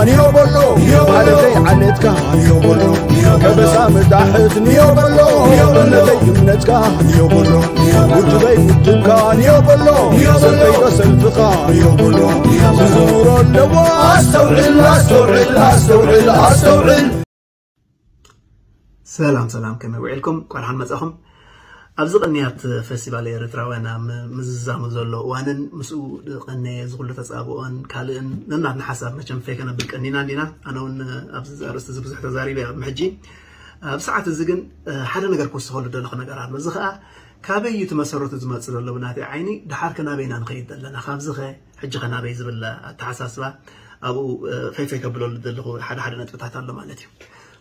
ኒዮ በሎ ማለት ዘይዓነትካ ኒዮ በሎ ከበሳ ምጣሕት ኒዮ በሎ እምነተይ እምነትካ ኒዮ በሎ ውድበይ ውድብካ ኒዮ በሎ ሰልፈይ ዶ ሰልፍኻ ኒዮ በሎ ዝዝውሮ ኣለዎ ኣስተውዕል ኣስተውዕል ኣስተውዕል ኣስተውዕል። ሰላም ሰላም፣ ከመይ ውዒልኩም? እንኳን ደሓን መጻኹም። ኣብዚ ቅንያት ፌስቲቫል ኤርትራውያን ኣብ ምዝዛሙ ዘሎ እዋንን ምስኡ ዝቐነየ ዝኹሉ ተጻብኦን ካልእን ነናትና ሓሳብ መቸም ፈይ ከነብል ቀኒና እንዲና። ኣነ እውን ኣብዚ ኣርእስቲ እዚ ብዙሕ ተዛሪበ እየ ቅድሚ ሕጂ። ኣብ ሰዓት እዚ ግን ሓደ ነገር ክውስኸሉ ደለኹ ነገር ኣሎ። እዚ ኸኣ ካበይ እዩ እቲ መሰረቱ ዝመጽእ ዘሎ ብናተይ ዓይኒ፣ ደሓር ከ ናበይና ንኸይድ ዘለና? ካብዚ ኸ ሕጂ ኸ ናበይ ዝብል ኣተሓሳስባ ኣብኡ ፈይፈይ ከብለሉ ዘለኹ ሓደ ሓደ ነጥብታት ኣሎ ማለት እዩ።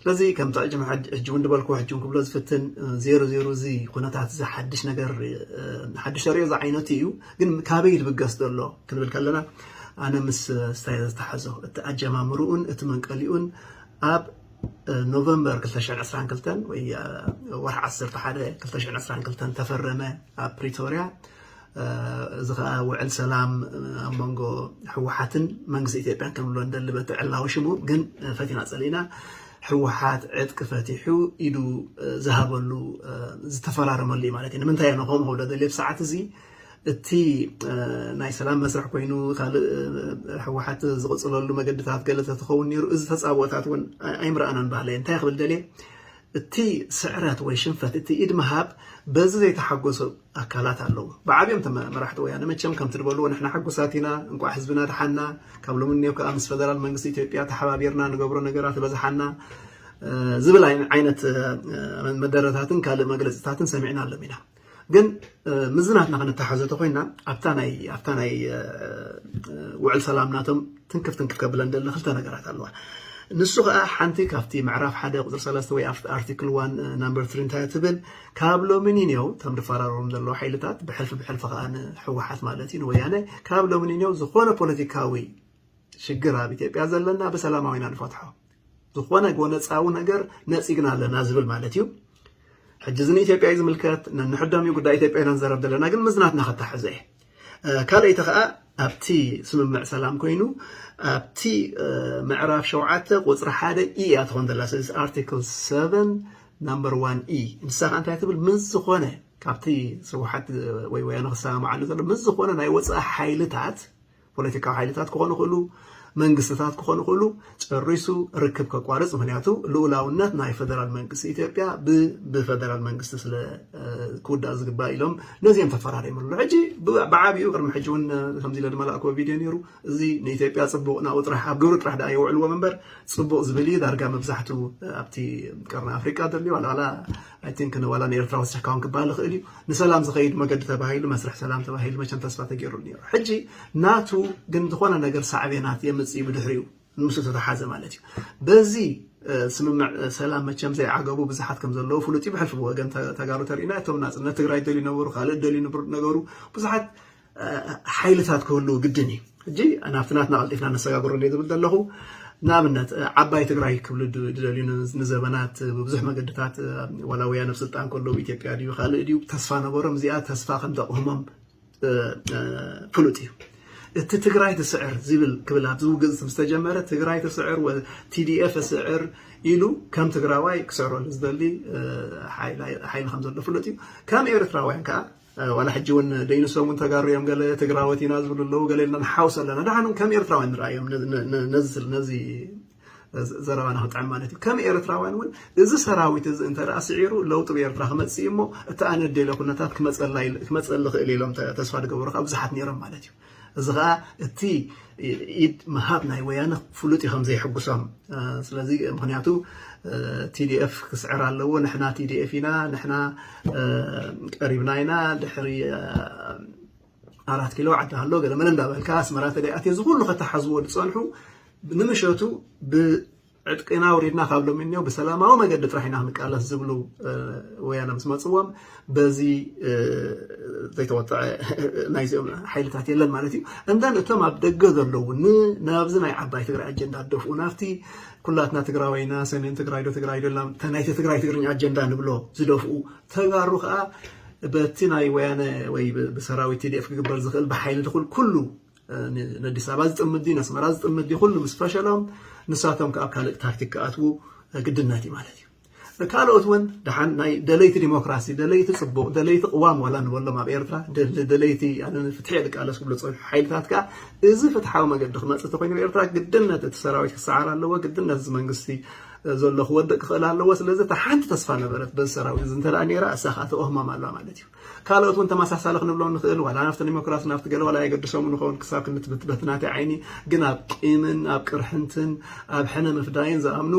ስለዚ ከምቲ ሕጂ ሕጂ እውን ዝበልኩ ሕጂ እውን ክብሎ ዝፍትን ዜሮ ዜሮ እዚ ኩነታት እዚ ሓድሽ ነገር ሓድሽ ተሪኦ ዝዓይነቱ እዩ። ግን ካበይ ዝብገስ ዘሎ ክንብል ከለና ኣነ ምስ ስታይ ዝተሓዞ እቲ ኣጀማምርኡን እቲ መንቀሊኡን ኣብ ኖቨምበር ክልተ ሽሕን ዕስራን ክልተን ወይ ወርሒ ዓሰርተ ሓደ ክልተ ሽሕን ዕስራን ክልተን ተፈረመ ኣብ ፕሪቶርያ። እዚ ከዓ ውዕል ሰላም ኣብ መንጎ ህወሓትን መንግስቲ ኢትዮጵያን ክንብሎ እንደሊ በቲ ዕላዊ ሽሙ ግን ፈቲና ፀሊእና ህወሓት ዕጥቂ ፈቲሑ ኢዱ ዝሃበሉ ዝተፈራረመሉ እዩ ማለት እዩ። ንምንታይ እዮም ከምኡ ክብሎ ደልየ ብሰዓት እዚ እቲ ናይ ሰላም መስርሕ ኮይኑ ካልእ ህወሓት ዝቕፅለሉ መገድታት ገለ ተትኸውን ነይሩ እዚ ተፃብኦታት እውን ኣይምረኣናን ባህለ እንታይ ክብል ደልየ እቲ ስዕረት ወይ ሽንፈት እቲ ኢድ ምሃብ በዚ ዘይተሓጎሱ ኣካላት ኣለዉ። ብዓብዮም ተመ- መራሕቲ ወያነ መቸም ከምቲ ዝበልዎ ንሕና ሕጉሳት ኢና፣ እንቋዕ ህዝብና ድሓና፣ ካብ ሎሚ እኒኦ ከዓ ምስ ፈደራል መንግስቲ ኢትዮጵያ ተሓባቢርና ንገብሮ ነገራት በዝሓና ዝብል ዓይነት መደረታትን ካልእ መግለፅታትን ሰሚዕና ኣሎም ኢና። ግን ምዝናትና ክንተሓዘ ተኮይና ኣብታ ናይ ኣብታ ናይ ውዕል ሰላም ናቶም ትንክፍ ትንክፍ ከብለን ደለ ክልተ ነገራት ኣለዋ። ንሱ ከዓ ሓንቲ ካብቲ ምዕራፍ ሓደ ቁፅሪ ሰለስተ ወይ ኣርቲክል ዋን ናምበር ትሪ እንታይ ትብል ካብ ሎሚ ኒንዮ ከም ዝፈራረሮም ዘለዉ ሓይልታት ብሕልፊ ብሕልፊ ከዓ ንህወሓት ማለት እዩ ንወያነ ካብ ሎሚ ኒንዮ ዝኾነ ፖለቲካዊ ሽግር ኣብ ኢትዮጵያ ዘለና ብሰላማዊ ኢና ንፈትሖ። ዝኾነ ጎነፃዊ ነገር ነፂግና ኣለና ዝብል ማለት እዩ። ሕጂ እዚ ንኢትዮጵያ እዩ ዝምልከት፣ ነንሕዶም እዩ ጉዳይ ኢትዮጵያ ኢና ንዘረብ ዘለና፣ ግን ምዝናትና ከታሕዞ እየ። ካልኣይቲ ከዓ ኣብቲ ስምምዕ ሰላም ኮይኑ ኣብቲ ምዕራፍ ሸውዓተ ቁፅሪ ሓደ ኢ እያ ትኾን ዘላ። ስለዚ ኣርቲክል ሰቨን ናምበር ዋን ኢ ንሳ ከዓ እንታይ ትብል ምስ ዝኾነ ካብቲ ስውሓት ወይ ወያነ ክሰማማዓሉ ዘሎ ምስ ዝኾነ ናይ ወፃኢ ሓይልታት ፖለቲካዊ ሓይልታት ክኾኑ ይኽእሉ፣ መንግስትታት ክኾኑ ይኽእሉ፣ ጨሪሱ ርክብ ከቋርፅ። ምክንያቱ ልኡላውነት ናይ ፈደራል መንግስቲ ኢትዮጵያ ብ- ብፈደራል መንግስቲ ስለ ክውዳእ ዝግባእ ኢሎም ነዚኦም ተፈራሪሞም ኣለዉ። ሕጂ ብዓብኡ ቅድሚ ሕጂ እውን ከምዚ ኢለ ዝመላእክዎ ቪድዮ ነይሩ። እዚ ንኢትዮጵያ ፅቡቕ ናብኡ ጥራሕ ኣብ ግብሪ ጥራሕ ደኣ የውዕልዎም እምበር ፅቡቕ ዝብል እዩ። ዳርጋ መብዛሕቱ ኣብቲ ቀርኒ ኣፍሪቃ ዘሎ ዋላ ዋላ ኣይ ቲንክ ንዋላ ንኤርትራ ወሲሕካ እውን ክበሃል ይኽእል እዩ። ንሰላም ዝኸይድ መገዲ ተባሂሉ መስርሕ ሰላም ተባሂሉ መቸም ተስፋ ተገይሩ ነይሩ። ሕጂ ናቱ ግን ዝኾነ ነገር ሳዕቤናት የምፅእ እዩ ብድሕሪኡ ምስኡ ተተሓዘ ማለት እዩ። በዚ ስምምዕ ሰላም መቸም ዘይዓገቡ ብዙሓት ከም ዘለዉ ፍሉጥ እዩ። ብሕልፊ ብወገን ተጋሩ ተሪእና እቶም ናፅነት ትግራይ ደልዩ ነበሩ፣ ካልእ ደልዩ ነበሩ ብዙሓት ሓይልታት ክህልዉ ግድን እዩ። ሕጂ ናብቲ ናትና ቀልጢፍና ነሰጋግሮ እንደ ዝብል ዘለኹ ንኣብነት ዓባይ ትግራይ ክብሉ ዝደልዩ ንዘበናት ብብዙሕ መገድታት ዋላ ወያነ ኣብ ስልጣን ከለዉ ኢትዮጵያ ድዩ ካልእ ድዩ ተስፋ ነበሮም። እዚኣ ተስፋ ከም ተቕህሞም ፍሉጥ እዩ። እቲ ትግራይ ትስዕር ዝብል ክብል ኣብዚ ውግእ ዝተጀመረ ትግራይ ትስዕር ቲዲኤፍ ትስዕር ኢሉ ከም ትግራዋይ ክስዕረሉ ዝደሊ ሓይሊ ከም ዘሎ ፍሉጥ እዩ። ከም ኤርትራውያን ከዓ ዋላ ሕጂ እውን ደይንሶም እውን ተጋሩ እዮም፣ ገለ ትግራወት ኢና ዝብሉ ኣለዉ፣ ገለ ኢልና ንሓውስ ኣለና። ደሓን ከም ኤርትራውያን ንርኣዮም ነዚ ዘረባና ክጥዕም ማለት እዩ። ከም ኤርትራውያን እውን እዚ ሰራዊት እዚ እንተ ደኣ ስዒሩ ለውጢ ብኤርትራ ክመጽእ እዩ እሞ እቲ ኣነ ደለ ኩነታት ክመጸሊ ክእል ኢሎም ተስፋ ዝገበሩ ከዓ ብዙሓት ነይሮም ማለት እዩ። እዚ ከዓ እቲ ኢድ ምሃብ ናይ ወያነ ፍሉጥ እዩ ከም ዘይሕጉሶም። ስለዚ ምክንያቱ ቲዲኤፍ ክስዕር ኣለዎ፣ ንሕና ቲዲኤፍ ኢና፣ ንሕና ቀሪብና ኢና፣ ድሕሪ ኣራት ኪሎ ዓዲ ኣሎ ገለ መለ እንዳበልካ ኣስመራ ተደይ ኣትዮ ዝኩሉ ከተሓዝዎ ዝፀንሑ ንምሸቱ ብዕጥቅና ውሪድና ካብ ሎሚ እኒኦ ብሰላማዊ መገዲ ጥራሕ ኢና ክንቃለስ ዝብሉ ወያነ ምስ መፅዎም በዚ ዘይተወጠዐ ናይዚኦም ሓይልታት የለን ማለት እዩ። እንደን እቶም ኣብ ደገ ዘለዉ ናብዚ ናይ ዓባይ ትግራይ ኣጀንዳ ደፍኡ ናብቲ ኩላትና ትግራዋይና ሰሜን ትግራይ ዶ ትግራይ ዶ ናይቲ ትግራይ ትግርኛ ኣጀንዳ ንብሎ ዝደፍኡ ተጋሩ ከዓ በቲ ናይ ወያነ ወይ ብሰራዊት ቲዲኤፍ ክግበር ዝኽእል ብሓይሊ ድኹል ኩሉ ንኣዲስ ኣበባ ዝጥምት ድዩ፣ ንኣስመራ ዝጥምት ድዩ፣ ኩሉ ምስ ፈሸሎም ንሳቶም ከኣ ኣብ ካልእ ታክቲክ ክኣትዉ ግድነት እዩ ማለት እዩ። ካልኦት እውን ደሓን ናይ ደለይቲ ዲሞክራሲ፣ ደለይቲ ጽቡቕ፣ ደለይቲ ቅዋም ዋላ ንበሎም ኣብ ኤርትራ፣ ደለይቲ ኣነ ፍትሒ እየ ዝቃለስ ክብሉ ዝጸንሑ ሓይልታት ከኣ እዚ ፍትሓዊ መገዲ ክመጽእ እንተኾይኑ ኤርትራ ግድነት እቲ ሰራዊት ክሰዓር ኣለዎ፣ ግድነት እዚ መንግስቲ ዘሎ ክወድቅ ክኽእል ኣለዎ። ስለዚ እታ ሓንቲ ተስፋ ነበረት በዚ ሰራዊት እዚ እንተ ደኣ ነይራ እሳ ከኣ ተኦህማም ኣላ ማለት እዩ። ካልኦት እውን ተመሳሳሊ ክንብሎም ንኽእል፣ ዋላ ናብቲ ዲሞክራሲ ናብቲ ገለ ዋላ የገድሶም ንኸውን ክሳብ ክንትብት በቲ ናተይ ዓይኒ ግን ኣብ ቂምን ኣብ ቅርሕንትን ኣብ ሕነ ምፍዳይን ዝኣምኑ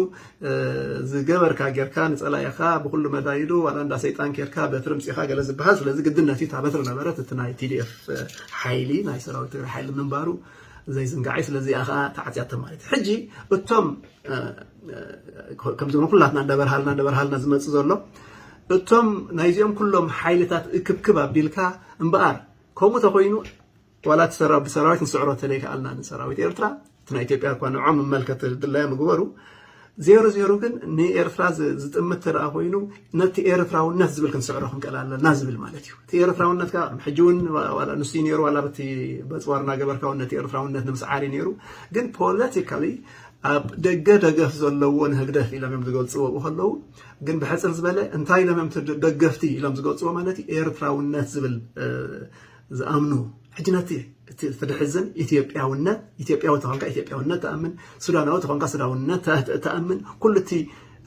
ዝገበርካ ጌርካ ንጸላኢኻ ብኩሉ መዳይዱ ዋላ እንዳ ሰይጣን ኬርካ በትሪ ምጺኻ ገለ ዝበሃል። ስለዚ ግድነት እዩ እታ በትሪ ነበረት እቲ ናይ ቲ ዲ ኤፍ ሓይሊ ናይ ሰራዊት ትግራይ ሓይሊ ምንባሩ ዘይዝንጋዕ እዩ። ስለዚ እዚኣ ከዓ ተዓጽያቶ ማለት እዩ። ሕጂ እቶም ከምዚ ኩላትና እንዳበርሃልና እንዳበርሃልና ዝመጽእ ዘሎ እቶም ናይዚኦም ኩሎም ሓይልታት እክብክብ ኣቢልካ እምበኣር ከምኡ ተኮይኑ ዋላ እቲ ሰራ- ብሰራዊት ክንስዕሮ ተለይከኣልና ንሰራዊት ኤርትራ እቲ ናይ ኢትዮጵያ እኳ ንዖም መመልከት ድላዮም ምግበሩ። ዜሮ ዜሮ ግን ንኤርትራ ዝ- ዝጥምት ተደኣ ኮይኑ ነቲ ኤርትራውነት ዝብል ክንስዕሮ ክንቀል ኣለና ዝብል ማለት እዩ። እቲ ኤርትራውነት ከዓ ሕጂ እውን ዋ- ዋላ ንሱ ነይሩ ዋላ በቲ በፅዋር እናገበርካ እውን ነቲ ኤርትራውነት ንምስዓር እዩ ነይሩ። ግን ፖለቲካሊ ኣብ ደገ ደገፍ ዘለዎ ንህግደፍ ኢሎም እዮም ዝገልፅዎ ኣብኡ ከለዉ ግን ብሕፅር ዝበለ እንታይ ኢሎም እዮም እቲ ደ- ደገፍቲ ኢሎም ዝገልፅዎ ማለት እዩ ኤርትራውነት ዝብል እ፣ ዝኣምኑ ሕጂ ነቲ እቲ እቲ ድሕዝን ኢትዮጵያውነት ኢትዮጵያዊ ተኾንካ ኢትዮጵያውነት ተኣምን ሱዳናዊ ተኾንካ ሱዳውነት ተ- ተ- ተኣምን ኩሉ እቲ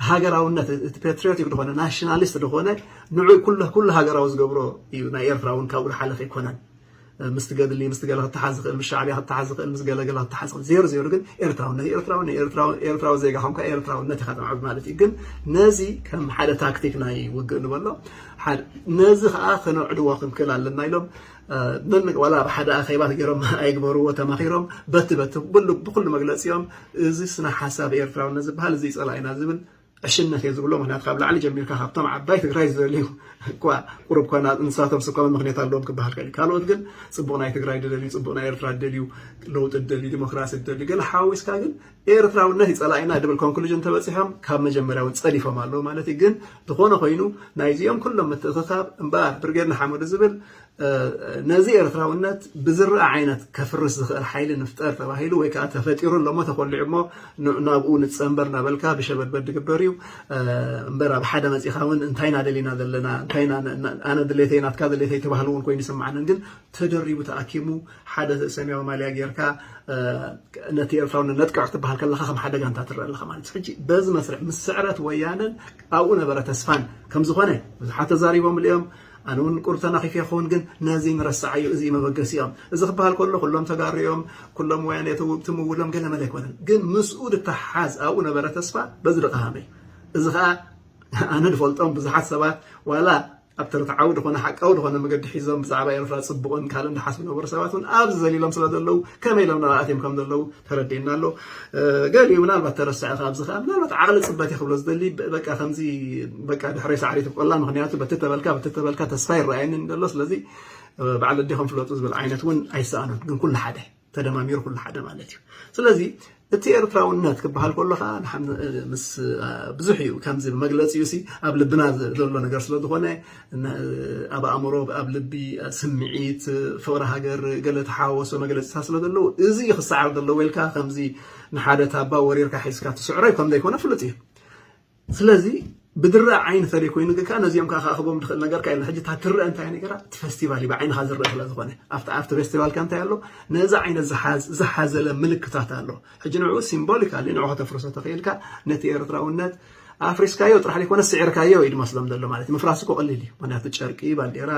ሃገራውነት እቲ ፓትሪዮቲክ ዝኾነ ናሽናሊስት ዝኾነ ንዑ ኩሉ ኩሉ ሃገራዊ ዝገብሮ እዩ ናይ ኤርትራ እውን ካብኡ ዝሓለፈ ኣይኮነን ምስ ትገድሊ ምስ ትገለ ክተሓዝ ዝኽእል ምስ ሻዕብያ ክተሓዝ ዝኽእል ምስ ገለገለ ክተሓዝ ዝኽእል ዜሮ ዜሮ ግን ኤርትራውነት ኤርትራዊ ናይ ኤርትራዊ ኤርትራዊ ዜጋ ኮንካ ኤርትራውነት ኢኻ ተምዕብ ማለት እዩ ግን ነዚ ከም ሓደ ታክቲክ ናይ ውግእ ንበሎ ሓደ ነዚ ከዓ ከነዕድዎ ክንክእል ኣለና ኢሎም ምን ዋላ ኣብ ሓደ ኣኼባ ገይሮም ኣይግበርዎ ተማኺሮም በቲ በቲ ብሉ ብኩሉ መግለፂኦም እዚ ስነ ሓሳብ ኤርትራውነት ዝበሃል እዚ ፀላኢና ዝብል ዕሽነት እየ ዝብሎ ምክንያቱ ካብ ላዕሊ ጀሚርካ ካብቶም ዓባይ ትግራይ ዝደልዩ እኳ ቁሩብ ኮና ንሳቶም ስኳ ምክንያት ኣለዎም ክበሃል ከእል ካልኦት ግን ፅቡቅ ናይ ትግራይ ዝደልዩ ፅቡቅ ናይ ኤርትራ ዝደልዩ ለውጢ ዝደልዩ ዲሞክራሲ ዝደልዩ ገለ ሓዊስካ ግን ኤርትራውነት ይፀላኢና ድብል ኮንክሉዥን ተበፂሖም ካብ መጀመርያ እውን ፀዲፎም ኣለዉ ማለት እዩ ግን ዝኾነ ኮይኑ ናይዚኦም ኩሎም ምትእኽኻብ እምበኣር ብርጌድ ንሓመዱ ዝብል ነዚ ኤርትራውነት ብዝረኣ ዓይነት ከፍርስ ዝኽእል ሓይሊ ንፍጠር ተባሂሉ ወይ ከዓ ተፈጢሩ ኣለሞ ተኮሊዑ እሞ ናብኡ ንፀንበር እናበልካ ብሸበድበድ ዝግበር እዩ እምበር ኣብ ሓደ መፂኻ እውን እንታይ ኢና ደሊና ዘለና እንታይ ኣነ ድሌተይ ናትካ ድሌተይ ተባህሉ እውን ኮይኑ ይስማዓንን ግን ተደሪቡ ተኣኪሙ ሓደ ሰማያዊ ማልያ ጌርካ ነቲ ኤርትራውነት ነጥቅዕ ክትበሃል ከለካ ከም ሓደ ጋንታ ትረአ ኣለካ ማለት ሕጂ በዚ መስርዕ ምስ ስዕረት ወያነን ኣብኡ ነበረ ተስፋን ከም ዝኾነ ብዙሓት ተዛሪቦምሉ እዮም ኣነ እውን ቁሩብ ተናኺፈ ይኸውን ግን ነዚ ንረስዓዮ እዚ መበገሲኦም እዚ ክበሃል ከሎ ኩሎም ተጋሩ እዮም ኩሎም ወያነ ትምውሎም ገለ መለ ኣይኮነን ግን ምስኡ ዝተሓዝ ኣብኡ ነበረ ተስፋ በዚ ደቂ ሃመይ እዚ ከዓ ኣነ ዝፈልጦም ብዙሓት ሰባት ዋላ ኣብ ተረትዓዊ ዝኾነ ሓቃዊ ዝኾነ መገዲ ሒዞም ብዛዕባ ኤርትራ ፅቡቕን ካልእን ዝሓስቡ ነበሩ ሰባት እውን ኣብዚ ዘሊሎም ስለ ዘለዉ ከመይ ኢሎም ንኣትዮም ከም ዘለዉ ተረዲእና ኣሎ ገሊኡ ምናልባት ተረስዐ ኣብዚ ከዓ ምናልባት ዓቕሊ ፅበት ክብሎ ዝደሊ በቃ ከምዚ በቃ ድሕረይ ሳዕሪ ትብቆላ ምክንያቱ በቲ ተበልካ በቲ ተበልካ ተስፋ ይረኣየኒ ኣሎ ስለዚ በዓል ኣዴኹም ፍለጡ ዝብል ዓይነት እውን ኣይሰኣኑን ግን ኩሉ ሓደ ተደማሚሩ ኩሉ ሓደ ማለት እዩ ስለዚ እቲ ኤርትራውነት ክበሃል ከሎ ከዓ ምስ ብዙሕ እዩ ከምዚ መግለፂ እዩ ኣብ ልብና ዘሎ ነገር ስለዝኮነ ኣብ ኣእምሮ ኣብ ልቢ ስምዒት ፍቅሪ ሃገር ገለ ተሓዋወሶ መግለፂታት ስለ ዘለዉ እዚ እዩ ክሰዓር ዘለዎ ኢልካ ከምዚ ንሓደ ታባ ወሪርካ ሒዝካ ትስዕሮ ከም ዘይኮነ ፍሉጥ እዩ ስለዚ ብድረ ዓይኒ ተደይ ኮይኑ ግን ከዓ ነዚኦም ከዓ ክኣኽቦም ትኽእል ነገር ከዓ የለን ሕጂ እታ ትረአ እንታይ ነገራ እቲ ፌስቲቫል እዩ ብዓይንኻ ዝረአ ስለ ዝኾነ ኣብቲ ኣብቲ ፌስቲቫል ከ እንታይ ኣሎ ነዚ ዓይነት ዝሓዘለ ምልክታት ኣሎ ሕጂ ንዕኡ ሲምቦሊካሊ ንዑ ከተፍርሶ ተኽኢልካ ነቲ ኤርትራውነት ኣፍሪስካዮ ጥራሕ ዘይኮነ ስዒርካዮ እዩ ዝመስሎም ዘሎ ማለት ምፍራስ እኮ ቀሊል እዩ ምክንያቱ ጨርቂ ባንዴራ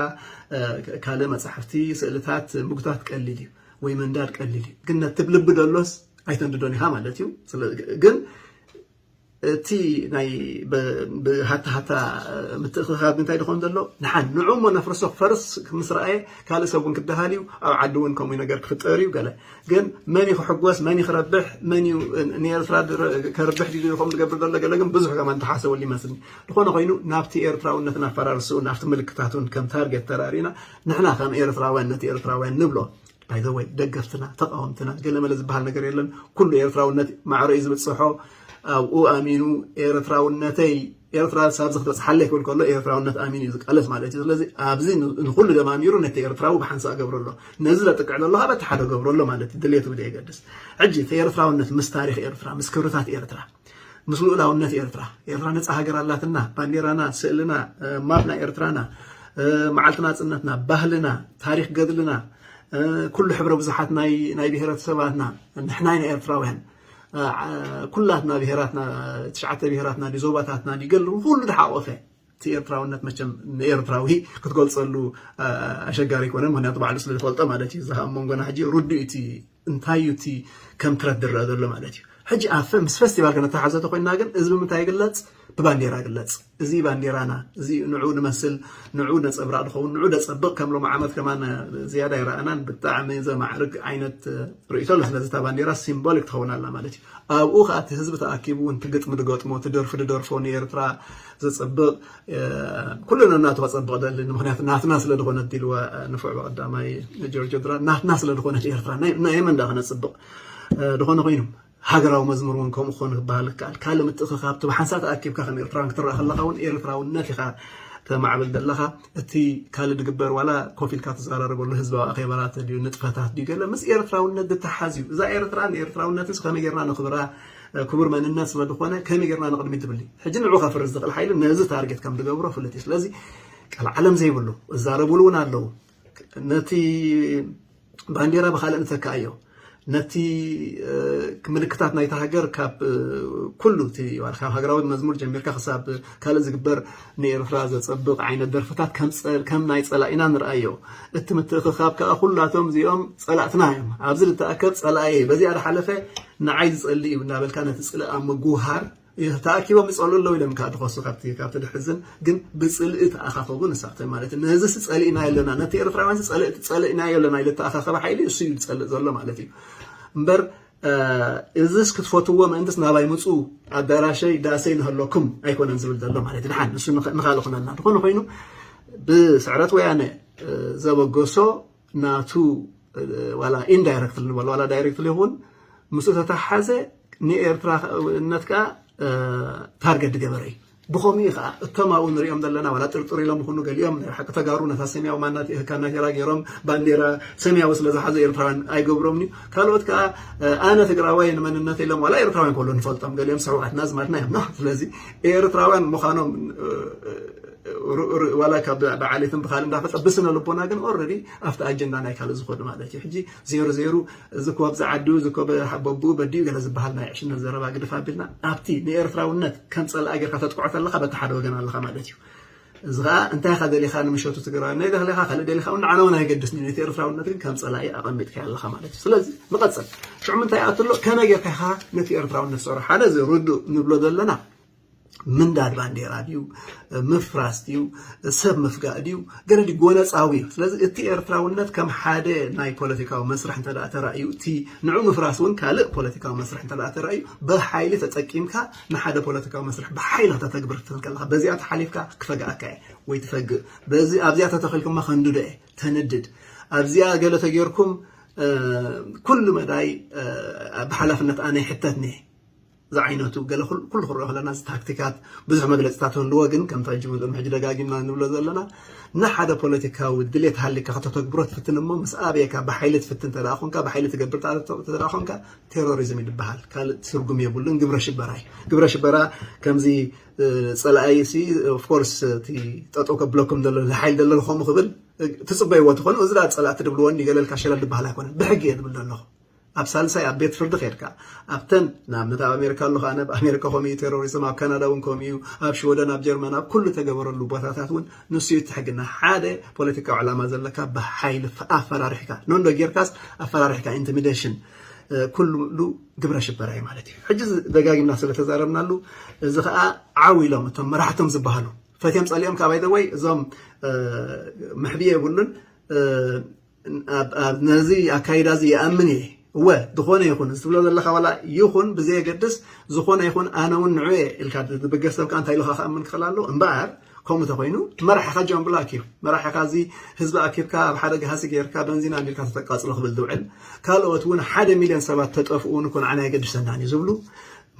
ካልእ መፅሓፍቲ ስእልታት ምግታት ቀሊል እዩ ወይ መንዳድ ቀሊል እዩ ግን ነቲ ብልቢ ደሎስ ኣይተንድዶን ኢኻ ማለት እዩ ግን እቲ ናይ ብሃታሃታ ምትእኽኻብ እንታይ ድኾን ዘሎ ንሓን ንዑ እሞ ነፍርሶ ፈርስ ምስ ረኣየ ካልእ ሰብ እውን ክደሃል እዩ ኣብ ዓዲ እውን ከምኡ ነገር ክፍጠር እዩ ገለ ግን መን እዩ ክሕጎስ መን እዩ ክረብሕ መን እዩ ንኤርትራ ከርብሕ ድዩ ከም ዝገብር ዘሎ ገለ ግን ብዙሕ ከማን ተሓሰበሉ ይመስልኒ ዝኾነ ኮይኑ ናብቲ ኤርትራውነትን ኣፈራርስኡ ናብቲ ምልክታቱን ከም ታርጌት ተራሪና ንሕና ከም ኤርትራውያን ነቲ ኤርትራውያን ንብሎ ባይዘወይ ደገፍትና ተቃወምትና ገለመለ ዝበሃል ነገር የለን ኩሉ ኤርትራውነት ማዕረ እዩ ዝብፅሖ ኣብኡ ኣሚኑ ኤርትራውነተይ ኤርትራ ሳብዚ ክትበፅሓለይ ክብል ከሎ ኤርትራውነት ኣሚኑ እዩ ዝቃለስ ማለት እዩ። ስለዚ ኣብዚ ንኩሉ ደማሚሩ ነቲ ኤርትራዊ ብሓንሳእ ገብሮ ኣሎ፣ ነዚ ዘጥቅዕ ዘሎ በቲ ሓደ ገብሮ ኣሎ ማለት እዩ። ድሌቱ ብደየገድስ ሕጂ እቲ ኤርትራውነት ምስ ታሪኽ ኤርትራ፣ ምስ ክብርታት ኤርትራ፣ ምስ ልኡላውነት ኤርትራ፣ ኤርትራ ነፃ ሃገር ኣላትና፣ ባንዴራና፣ ስእልና፣ ማፕ ናይ ኤርትራና፣ መዓልቲ ናፅነትና፣ ባህልና፣ ታሪክ ገድልና፣ ኩሉ ሕብረ ብዙሓት ናይ ብሄረተሰባትና፣ ንሕና ኢና ኤርትራውያን፣ ኩላትና ብሄራትና፣ ትሽዓተ ብሄራትና፣ ዞባታትና፣ ገለ ኩሉ ዝሓቆፈ እቲ ኤርትራውነት መቸም ንኤርትራዊ ክትገልፀሉ ኣሸጋሪ ኣይኮነን። ምክንያቱ ባዕሉ ስለ ዝፈልጦ ማለት እዩ። እዚ ኣብ መንጎና ሕጂ ርዱእ እቲ እንታይ እዩ እቲ ከም ትረት ዝረአ ዘሎ ማለት እዩ። ሕጂ ኣብ ምስ ፈስቲቫል ከነተሓዘ ተኮይና ግን እዚ ብምንታይ ይግለፅ? ብባንዴራ ይግለፅ። እዚ ባንዴራና፣ እዚ ንዑ ንመስል፣ ንዑ ነፀብራቅ ዝኸውን፣ ንዑ ደፀብቕ፣ ከም ሎም ዓመት ከማን ዝያዳ ይረኣናን ብጣዕሚ ዘማዕርግ ዓይነት ርእይቶ ኣሎ። ስለዚ እታ ባንዴራ ሲምቦሊክ ትኸውን ኣላ ማለት እዩ። ኣብኡ ከዓ እቲ ህዝቢ ተኣኪቡ እውን እቲ ግጥሚ ድገጥሞ፣ እቲ ደርፊ ድደርፎ፣ ንኤርትራ ዘፅብቕ፣ ኩሉ ነናቱ ከፀብቕ ደሊ። ምክንያቱ ናትና ስለ ዝኾነት ዲልዋ ንፉዕ ብቀዳማይ ጆርጆ ድራ ናትና ስለ ዝኾነት ኤርትራ ናይ መን ዳ ከነፅብቕ? ድኾነ ኮይኑ ሃገራዊ መዝሙር እውን ከምኡ ክኾን ክበሃል ይከኣል። ካልእ ምትእኽኻብ እቲ ብሓንሳእ ተኣኪብካ ከም ኤርትራውያን ክትረኣ ከለኻ እውን ኤርትራውነት ኢኻ ተማዕብል ዘለኻ። እቲ ካልእ ድግበር ዋላ ኮፍ ኢልካ ትዘራረበሉ ህዝባዊ ኣኼባታት ድዩ ንጥፈታት ድዩ ገለ ምስ ኤርትራውነት ዝተሓዝ እዩ። እዛ ኤርትራ ንኤርትራውነትን ከመይ ጌርና ንኽብራ ክቡር መንነት ስለ ዝኾነ ከመይ ጌርና ንቕድሚት ትብል ሕጂ ንዑ ከፍርስ ዝኽእል ሓይሊ ነዚ ታርጌት ከም ዝገብሮ ፍልጥ እዩ። ስለዚ ቀልዓለም ዘይብሉ እዛረቡሉ እውን ኣለዉ። ነቲ ባንዴራ ብካልእ ንተካእዮ፣ ነቲ ምልክታት ናይታ ሃገር ካብ ኩሉ እቲ ካብ ሃገራዊ መዝሙር ጀሚርካ ክሳብ ካልእ ዝግበር ንኤርትራ ዘጸብቕ ዓይነት ደርፍታት ከም ናይ ጸላኢና ንርኣዮ። እቲ ምትእኽኻብ ከኣ ኩላቶም እዚኦም ጸላእትና እዮም። ኣብዚ ዝተኣከብ ጸላኢ በዚኣ ዝሓለፈ ንዓይ ዝጸልእ እዩ እናበልካ ነቲ ጽልእ ኣብ ምጉሃር ተኣኪቦም ይጸልኡ ኣለዉ ኢሎም ከዓ ድኸሱ ካብቲ ካብቲ ድሕዝን ግን ብጽልኢ ተኣኻኸቡ ንሳተ ማለት እዩ። ነዚ ጸሊእና ኣለና ነቲ ኤርትራውያን ጸሊእና ኣለና ኢሉ ተኣኻኸበ ሓይሊ እሱ እዩ ዝጸልእ ዘሎ ማለት እዩ። እምበር እዚስ ክትፈትዎ ምእንትስ ናባይ ምፁ ኣዳራሸይ ዳሰይ ንህለኩም ኣይኮነን ዝብል ዘሎ ማለት እዩ። ድሓን እሱ ንኻልእ ኩነና ዝኾነ ኮይኑ ብስዕረት ወያነ ዘበገሶ ናቱ ዋላ ኢንዳይረክትሊ ንበል ዋላ ዳይረክትሊ ይኹን ምስኡ ተተሓዘ ንኤርትራነት ከዓ ታርገት ዝገበረ እዩ። ብኸምኡ ከዓ እቶም ኣብኡ ንሪኦም ዘለና ዋላ ጥርጥር ኢሎም ይኹኑ ገሊኦም ናይ ሓቂ ተጋሩ ነታ ሰማያዊ ማናት የህካ ናቴራ ገይሮም ባንዴራ ሰማያዊ ስለ ዝሓዘ ኤርትራውያን ኣይገብሮምን እዩ። ካልኦት ከዓ ኣነ ትግራዋይ ንመንነት ኢሎም ዋላ ኤርትራውያን ከሎ ንፈልጦም ገሊኦም ስሕዋትና ዝማድና እዮም። ስለዚ ኤርትራውያን ምዃኖም ዋላ ካብ ብዓሌትን ብካል እንዳፈጠ ብስነ ልቦና ግን ኦረዲ ኣብቲ ኣጀንዳ ናይ ካልእ ዝኾኑ ማለት እዩ። ሕጂ ዜሩ ዜሩ እዚ ኮ ኣብዚ ዓዱ እዚ ኮ በቦኡ በዲኡ ገለ ዝበሃል ናይ ዕሽነት ዘረባ ግድፍ ኣቢልና ኣብቲ ንኤርትራውነት ከም ጸላኢ ጌርካ ተጥቅዖ ተለካ በቲ ሓደ ወገን ኣለኻ ማለት እዩ። እዚ ከዓ እንታይ ኢኻ ደሊኻ ንምሸቱ ትግራዋይ ናይ ደኽሊኻ ካልእ ደሊኻ እውን ንዓና እውን ኣይገድስን እዩ። ነቲ ኤርትራውነት ግን ከም ጸላኢ ኣቐሚጥካ ኣለኻ ማለት እዩ። ስለዚ ንቐጽል ሽዑ ምንታይ ኣትሎ ከመይ ጌርካ ኢኻ ነቲ ኤርትራውነት ሰሮ ሓደ እዚ ርዱእ ንብሎ ዘለና ምንዳድ ባንዴራ ድዩ ምፍራስ ድዩ ሰብ ምፍጋእ ድዩ ገለ ድዩ ጎነፃዊ እዩ። ስለዚ እቲ ኤርትራውነት ከም ሓደ ናይ ፖለቲካዊ መስርሕ እንተ ተራእዩ እቲ ንዑ ምፍራስ እውን ካልእ ፖለቲካዊ መስርሕ እንተ ተራእዩ ብሓይሊ ተጠቂምካ ንሓደ ፖለቲካዊ መስርሕ ብሓይሊ ከተተግብር ክትብል ከለካ በዚኣ ተሓሊፍካ ክፈግኣካ እየ ወይ ትፈግእ በዚ ኣብዚኣ ተተኺልኩማ ከንድዶ እየ ተንድድ ኣብዚኣ ገለ ተጌርኩም ኩሉ መዳይ ብሓላፍነት ኣነ ይሕተት እየ ዝዓይነቱ ገለ ኩሉ ክረኦ ከለና እዚ ታክቲካት ብዙሕ መግለፅታት ህልዎ ግን ከምቲ ሕጂ ቅድሚ ሕጂ ደጋጊምና ንብሎ ዘለና ንሓደ ፖለቲካዊ ድሌት ሃሊካ ከተተግብሮ ትፍትን እሞ ምስ ኣበየካ ብሓይሊ ትፍትን ተደኣ ኮንካ ብሓይሊ ትገብር ተደኣ ኮንካ ቴሮሪዝም ይድበሃል። ካልእ ትርጉም የብሉን። ግብረ ሽበራ እዩ። ግብረ ሽበራ ከምዚ ፀላኢ ሲ ኦፍኮርስ እቲ ጠጠው ከብለኩም ዘሎ ሓይል ደሎ ከምኡ ክብል ትፅበይዎ ትኾኑ እዚ ዳ ፀላእቲ ድብልዎ እንዲ ገለልካ ሸለል ድበሃል ኣይኮነን። ብሕጊ እየ ድብል ዘለኹ ኣብ ሳልሳይ ኣብ ቤት ፍርዲ ከድካ ኣብተን ንኣብነት ኣብ ኣሜሪካ ኣለኹ ኣነ ኣብ ኣሜሪካ ከምኡ እዩ ቴሮሪዝም ኣብ ካናዳ እውን ከምኡ እዩ ኣብ ሽወደን ኣብ ጀርመን ኣብ ኩሉ ተገበረሉ ቦታታት እውን ንሱ እዩ እቲ ሕግና ሓደ ፖለቲካዊ ዕላማ ዘለካ ብሓይሊ ኣፈራሪሕካ ኖንዶ ጌርካስ ኣፈራሪሕካ ኢንቲሚዴሽን ኩሉ ግብረ ሽበራ እዩ ማለት እዩ። ሕጂ ደጋጊምና ስለተዛረብናሉ እዚ ከዓ ዓው ኢሎም እቶም መራሕቶም ዝበሃሉ ፈትዮም ፀሊኦም ካብ ኣይደወይ እዞም መሕብየ የብሉን ነዚ ኣካይዳ እዚ ይኣምን እየ እወ ዝኾነ ይኹን እዚ ትብሎ ዘለካ ዋላ ይኹን ብዘየገድስ ዝኾነ ይኹን ኣነ እውን ንዑ እየ ኢልካ ዝብገስ ሰብ ከዓ እንታይ ኢልካ ክኣምን ክኽእል ኣለዎ እምበኣር ከምኡ ተኮይኑ መራሒኻ ጆን ብላክ እዩ መራሒኻ እዚ ህዝቢ ኣኪብካ ኣብ ሓደ ገሃሲ ጌርካ በንዚን ኣንዲልካ ተተቃፅሎ ክብል ዝውዕል ካልኦት እውን ሓደ ሚልዮን ሰባት ተጠፍኡ እውን እኮ ንዓና የገድሰናን እዩ ዝብሉ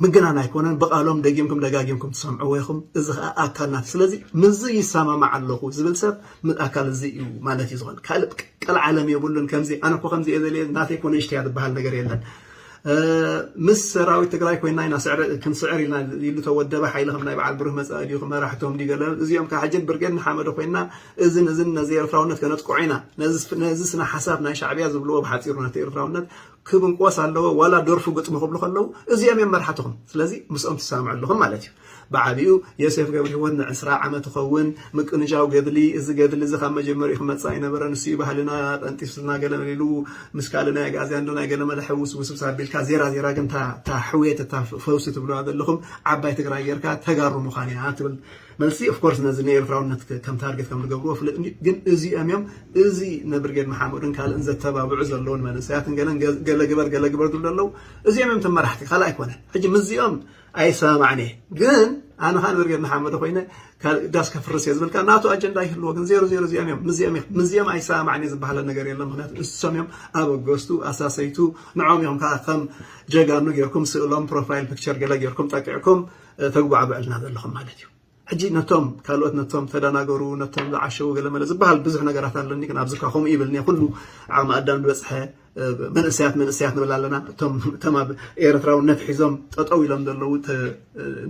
ምግናን ኣይኮነን፣ ብቓሎም ደጊምኩም ደጋጊምኩም ትሰምዕዎ ኢኹም። እዚ ከዓ ኣካል ናት። ስለዚ ምዚ ይሰማማዕ ኣለኹ ዝብል ሰብ ም-፣ ኣካል እዚ እዩ ማለት እዩ ዝኾን። ካልእ ቀልዓለም የብሉን። ከምዚ ኣነ እኮ ከምዚ እየ ዘልየ፣ ናተይ እኮ ንእሽተይ እያ ዝበሃል ነገር የለን። እ፣ ምስ ሰራዊት ትግራይ ኮይና ኢና ስዕረ-፣ ክንስዕር ኢልና ኢሉ ተወደበ ሓይሊ ከም ናይ በዓል ብሩህ መጻኢ ድዩ፣ መራሕቶም ድዩ ገለ፣ እዚኦም ከዓ ሕጂ ብርጌድ ንሓመዶ ኮይና እዝን እዝን ነዚ ኤርትራውነት ከነጥቅዖ ኢና። ነዚ ስነ ሓሳብ ናይ ሻዕብያ ዝብልዎ ብሓፂሩ ነቲ ኤርትራውነት ክብንቆስ ኣለዎ። ዋላ ደርፉ ግጥሚ ክብሉ ከለዉ እዚኦም እዮም መራሕትኹም። ስለዚ ምስኦም ትሰማምዑ ኣለኹም ማለት እዩ። ብዓቢኡ ዮሴፍ ገብረ ህይወት ንዕስራ ዓመት ይኸውን ምቅንጃው ገድሊ፣ እዚ ገድሊ እዚ ካብ መጀመሪኡ ክመጽእ ኣይነበረን፣ ንሱ እዩ ባህልና ጠንጢስና ገለ መለ ኢሉ ምስ ካልእ ናይ ኣግኣዝያን ዶ ናይ ገለ መለ ሕውስ ውስብስ ኣቢልካ ዜራ ዜራ ግን እታ፣ እታ ሕውየት እታ ፈውሲ ትብልዋ ዘለኹም ዓባይ ትግራይ ጌርካ ተጋሩ ምዃን እያ ትብል መልሲ። ኦፍኮርስ ነዚ ንኤርትራውነት ከ-፣ ከም ታርጌት ከም ዝገብርዎ ፍልጥ እንዲ፣ ግን እዚኦም እዮም እዚ ንብርጌድ መሓመድን ካልእን ዘተባብዑ ዘለውን መንእሰያትን ገለን ገ-፣ ገለ ግበር ገለ ግበር ዝብሉ ኣለዉ። እዚኦም እዮም ተመራሕቲ፣ ካልእ ኣይኮነን። ሕጂ ምስዚኦም ኣይሰማማዕን እየ። ግን ኣነ ኸኣ ንብርጌድ ንሓመዱ ኮይነ ካልእ ዳስ ከፍርስ እየ ዝብል ከኣ ናቱ ኣጀንዳ ይህልዎ። ግን ዜሮ ዜሮ እዚኦም እዮም፣ ምስዚኦም እዮም፣ ምስዚኦም ኣይሰማማዕን እየ ዝበሃለ ነገር የለን። ምኽንያቱ እሶም እዮም ኣበገስቱ፣ ኣሳሰይቱ፣ ንዖም እዮም ከኣ ከም ጀጋኑ ጌርኩም ስእሎም፣ ፕሮፋይል ፒክቸር ገለ ጌርኩም ጠቂዕኩም፣ እ፣ ተጉባዕብዕልና ዘለኹም ማለት እዩ። ሕጂ ነቶም ካልኦት ነቶም ተደናገሩ፣ ነቶም ዝዓሸዉ ገለ መለ ዝበሃል ብዙሕ ነገራት ኣለኒ፣ ግን ኣብዚ እኳ ከምኡ ይብልኒ ኩሉ ዓቕሚ ኣዳም ዝበጽሐ መንእሰያት መንእሰያት ንብል ኣለና። እቶም እቶም ኣብ ኤርትራውነት ሒዞም ጠጠው ኢሎም ዘለዉ፣ ተ-፣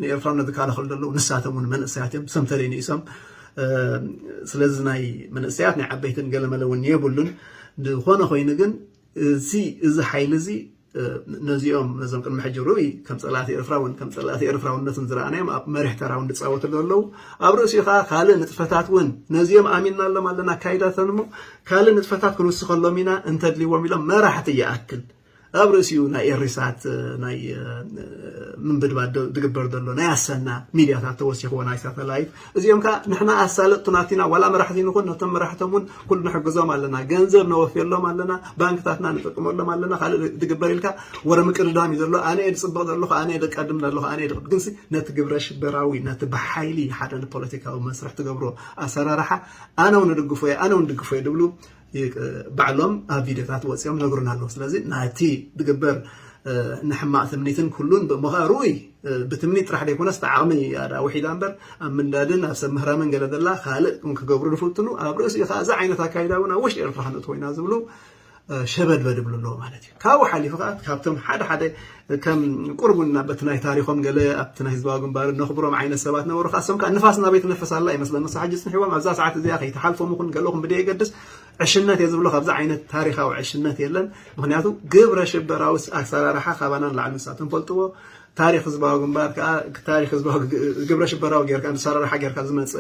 ንኤርትራውነት ዝከላኸሉ ዘለዉ ንሳቶም እውን መንእሰያት እዮም። ሰምተለይ ንኢሶም። ስለዚ ናይ መንእሰያት ናይ ዓበይትን ገለመለ እውን የብሉን። ዝኾነ ኮይኑ ግን እዚ እዚ ሓይሊ እዚ ነዚኦም ነዞም ቅድሚ ሕጂ ርኡይ ከም ጸላእቲ ኤርትራ እውን ከም ጸላእቲ ኤርትራውነትን ዝረኣናዮም ኣብ መሪሕ ተራ እውን ዝጻወቱ ዘለዉ ኣብ ርእሲኡ ከኣ ካልእ ንጥፈታት እውን ነዚኦም ኣሚንናሎም ኣለና ኣካይዳተን እሞ ካልእ ንጥፈታት ክንውስኸሎም ኢና እንተድልዎም ኢሎም መራሕቲ ይኣክል ኣብ ርእሲኡ ናይ ኤሪሳት ናይ ምንብድባድ ዝግበር ዘሎ ናይ ኣሰና ሚድያታት ተወሲኽዎ ናይ ሳተላይት እዚኦም ከዓ ንሕና ኣሳለጥቱ ናቲና ዋላ መራሕቲ ንኹን ነቶም መራሕቶም እውን ኩሉ ንሕግዞም ኣለና ገንዘብ ነወፍየሎም ኣለና ባንክታትና ንጥቅመሎም ኣለና ካልእ ዝግበር ኢልካ ወረ ምቅድዳም እዩ ዘሎ ኣነ እየ ዝፅብቕ ዘለኹ ኣነ እየ ደቀድም ዘለኹ ኣነ እየ ግንሲ ነቲ ግብረ ሽበራዊ ነቲ ብሓይሊ ሓደ ንፖለቲካዊ መስርሕ ትገብሮ ኣሰራርሓ ኣነ እውን ድግፎ እየ ኣነ እውን ድግፎ እየ ድብሉ ባዕሎም ኣብ ቪድዮታት ወፂኦም ነግሩና ኣለዉ ስለዚ ናቲ ዝግበር ንሕማቕ ትምኒትን ኩሉን ብሞኸ ርኡይ ብትምኒት ጥራሕ ዘይኮነስ ብዓቕሚ ውሒዳ እምበር ኣብ ምንዳድን ኣብ ሰብ ምህራምን ገለ ዘላ ካልእ ክገብሩ ዝፍትኑ ኣብ ርእሲኡ ከዓ እዚ ዓይነት ኣካይዳ እውን ኣብ ውሽጢ ኤርትራ ክነእትዎ ኢና ዝብሉ ሸበድበድ ይብሉ ኣለዉ ማለት እዩ ካብኡ ሓሊፉ ከዓ ካብቶም ሓደ ሓደ ከም ቁርቡና በቲ ናይ ታሪኾም ገለ ኣብቲ ናይ ህዝባዊ ግንባር ነኽብሮም ዓይነት ሰባት ነበሩ ከዓ እሶም ከዓ ንፋስ ናበይ ትነፍስ ኣላ ይመስለኒ ንሳ ሕጂ ፅንሕዎም ኣብዛ ሰዓት እዚኣ ከይትሓልፎም ይኹን ገለኹም ብደየገድስ ዕሽነት እየ ዝብሎ ካብዚ ዓይነት ታሪኻዊ ዕሽነት የለን ምክንያቱ ግብረ ሽበራዊ ኣሰራርሓ ካባና ንላዕሊ ንሳቶም ፈልጥዎ ታሪክ ህዝባዊ ግንባር ከዓ ታሪክ ህዝባዊ ግብረ ሽበራዊ ጌርካ ኣሰራርሓ ጌርካ ዝመፀ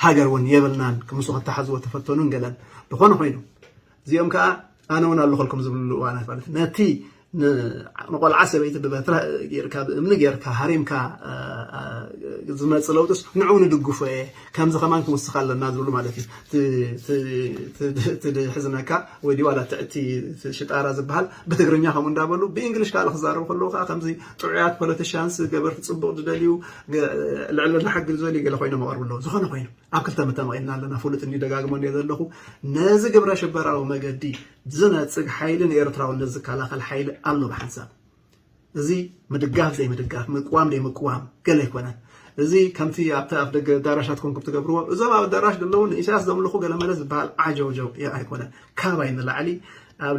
ሃገር እውን የብልናን ምስ ክተሓዝዎ ተፈተኑን ገለን ዝኾነ ኮይኑ እዚኦም ከዓ ኣነ እውን ኣለኹልኩም ዝብልሉ እዋናት ማለት ነቲ ንቆልዓ ሰበይቲ ብበትራ ጌርካ ብእምኒ ጌርካ ሃሪምካ ዝመፅ ለውጥስ ንዑ ንድግፎ እየ ከምዚ ከማን ክንውስኽ ኣለና ዝብሉ ማለት እዩ ትሕዝነካ ወይ ዋላ ትዕቲ ሽጣራ ዝበሃል ብትግርኛ ከምኡ እንዳበሉ ብእንግሊሽ ካልእ ክዛረቡ ከለዉ ከዓ ከምዚ ጥዑያት ፖለቲሽያንስ ገበርቲ ፅቡቅ ዝደልዩ ልዕልና ሕጊ ዝደልዩ ገለ ኮይኖም ኣቐርቡ ኣለዉ ዝኾነ ኮይኑ ኣብ ክልተ መተመቒልና ኣለና ፍሉጥ እንዲ ደጋግሞ እንዲ ዘለኹ ነዚ ግብረ ሽበራዊ መገዲ ዝነፅግ ሓይሊ ንኤርትራውነት ዝከላኸል ሓይሊ ኣሎ ብሓንሳብ እዚ ምድጋፍ ዘይምድጋፍ ምቅዋም ዘይምቅዋም ገለ ኣይኮነን እዚ ከምቲ ኣብቲ ኣፍ ደገ ኣዳራሻት ኮንኩም ትገብርዎ እዞም ኣብ ኣዳራሽ ዘለዉ ንኢሳያስ ዘምልኹ ገለ መለ ዝበሃል ዓጀውጀው ኣይኮነን ካባይ ንላዕሊ ኣብ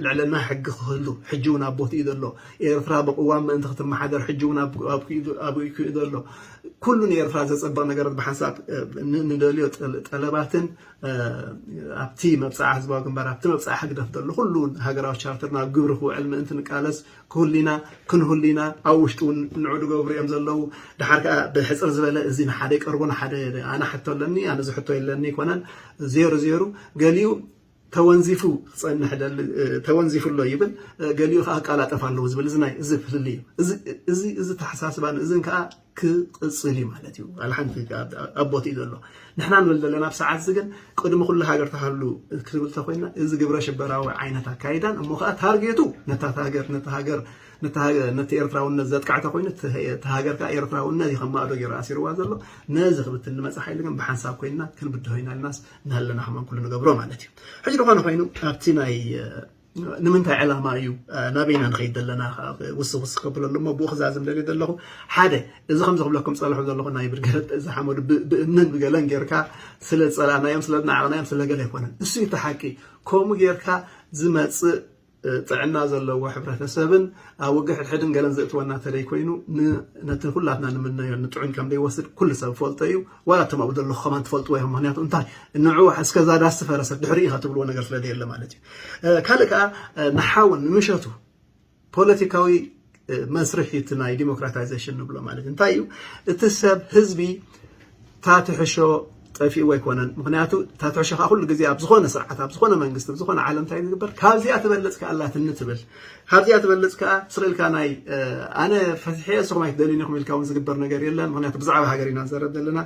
ልዕልና ሕጊ ክህሉ ሕጂ እውን ኣብ ቦትኡ ዘሎ ኤርትራ ብቅዋም ምእንቲ ክትመሓደር ሕጂ እውን ኣብ ኢኩኡ ዘሎ ኩሉ ንኤርትራ ዘፀብቕ ነገራት ብሓንሳብ ንደልዮ ጠለባትን ኣብቲ መብፃዓ ህዝባዊ ግንባር ኣብቲ መብፃዓ ህግደፍ ዘሎ ኩሉ ሃገራዊ ቻርተር ናብ ግብሪ ክውዕል ምእንቲ ንቃለስ ክህሉ ኢና ክንህሉ ኢና ኣብ ውሽጢ እውን ንዑ ዝገብሩ እዮም ዘለዉ ድሓር ከዓ ብሕፅር ዝበለ እዚ ንሓደ ይቀርቦ ንሓደ ኣነ ሕቶ ኣለኒ ኣነ ዝሕቶ የለኒ ይኮነን ዜሩ ዜሩ ገሊኡ ተወንዚፉ ክፀንሕ ተወንዚፉ ኣሎ ይብል ገሊኡ ከዓ ኣቃላጠፍ ኣለዎ ዝብል እዚ ናይ እዚ ፍልልይ እዩ እዚ ተሓሳስባን እዝን ከዓ ክቕፅል እዩ ማለት እዩ ኣልሓንቲ ኣብ ቦትኡ ዘሎ ንሕና ንብል ዘለና ኣብ ሰዓት እዚ ግን ቅድሚ ኩሉ ሃገር ተሃሉ ክትብል ተኮይና እዚ ግብረ ሽበራዊ ዓይነት ኣካይዳን እሞ ከዓ ታርጌቱ ነታ ሃገር ነታ ሃገር ነቲ ኤርትራውነት ዘጥቃዕ ተኮይኑ እቲ ሃገር ከዓ ኤርትራውነት እዩ ከማእዶ ገይሩ ኣሲርዋ ዘሎ ነዚ ክብትን ንመፅእ ሓይሊ ግን ብሓንሳብ ኮይና ክንብድሆ ኢና ኢልናስ እናሃለና ከማን ኩሉ ንገብሮ ማለት እዩ ሕጂ ዝኾነ ኮይኑ ኣብቲ ናይ ንምንታይ ዕላማ እዩ ናበይና ንኸይድ ዘለና ውስኽ ውስኽ ከብሎ ኣለሞ ብኡ ክዛዝም ደልየ ዘለኹ። ሓደ፣ እዚ ከም ዝኽብለኩም ፀለኹ ዘለኹ ናይ ብርገት እዚ ሓመዱ ብእንን ብገለን ጌርካ ስለ ዝፀላእናዮም ስለ ዝናዓቕናዮም ስለ ገለ ኣይኮነን። እሱ እዩ እቲ ሓቂ። ከምኡ ጌርካ ዝመፅእ ጥዕና ዘለዎ ሕብረተሰብን ኣብ ውግእ ሕድሕድን ገለን ዘእትወና ተለይ ኮይኑ ነቲ ኩላትና ንምነዮ ንጥዑኝ ከም ዘይወስድ ኩሉ ሰብ ፈልጦ እዩ። ዋላ እቶም ኣብኡ ዘለኹ ከማን ትፈልጥዎ ኢኹም። ምክንያቱ እንታይ ንዑ እስከዛ ዳስ ፈረሰት ድሕሪ ኢኻ ትብልዎ ነገር ስለ ዘየለ ማለት እዩ። ካልእ ከዓ ንሓውን ንምሸቱ ፖለቲካዊ መስርሕ እቲ ናይ ዲሞክራታይዜሽን ንብሎ ማለት እንታይ እዩ? እቲ ሰብ ህዝቢ ታትሕሾ ጠፊኡ ኣይኮነን። ምክንያቱ ታትሕሾ ከዓ ኩሉ ግዜ ኣብ ዝኾነ ስርዓት ኣብ ዝኾነ መንግስቲ ኣብ ዝኾነ ዓለም እንታይ ዝግበር ካብዚኣ ትበልፅ ከኣላትኒ ትብል። ካብዚኣ ትበልፅ ከዓ ስቕ ኢልካ ናይ ኣነ ፈትሐ ንስኹም ኣይትደልዩኒ ኢኹም ኢልካ እውን ዝግበር ነገር የለን። ምክንያቱ ብዛዕባ ሃገር ኢና ንዘረብ ዘለና።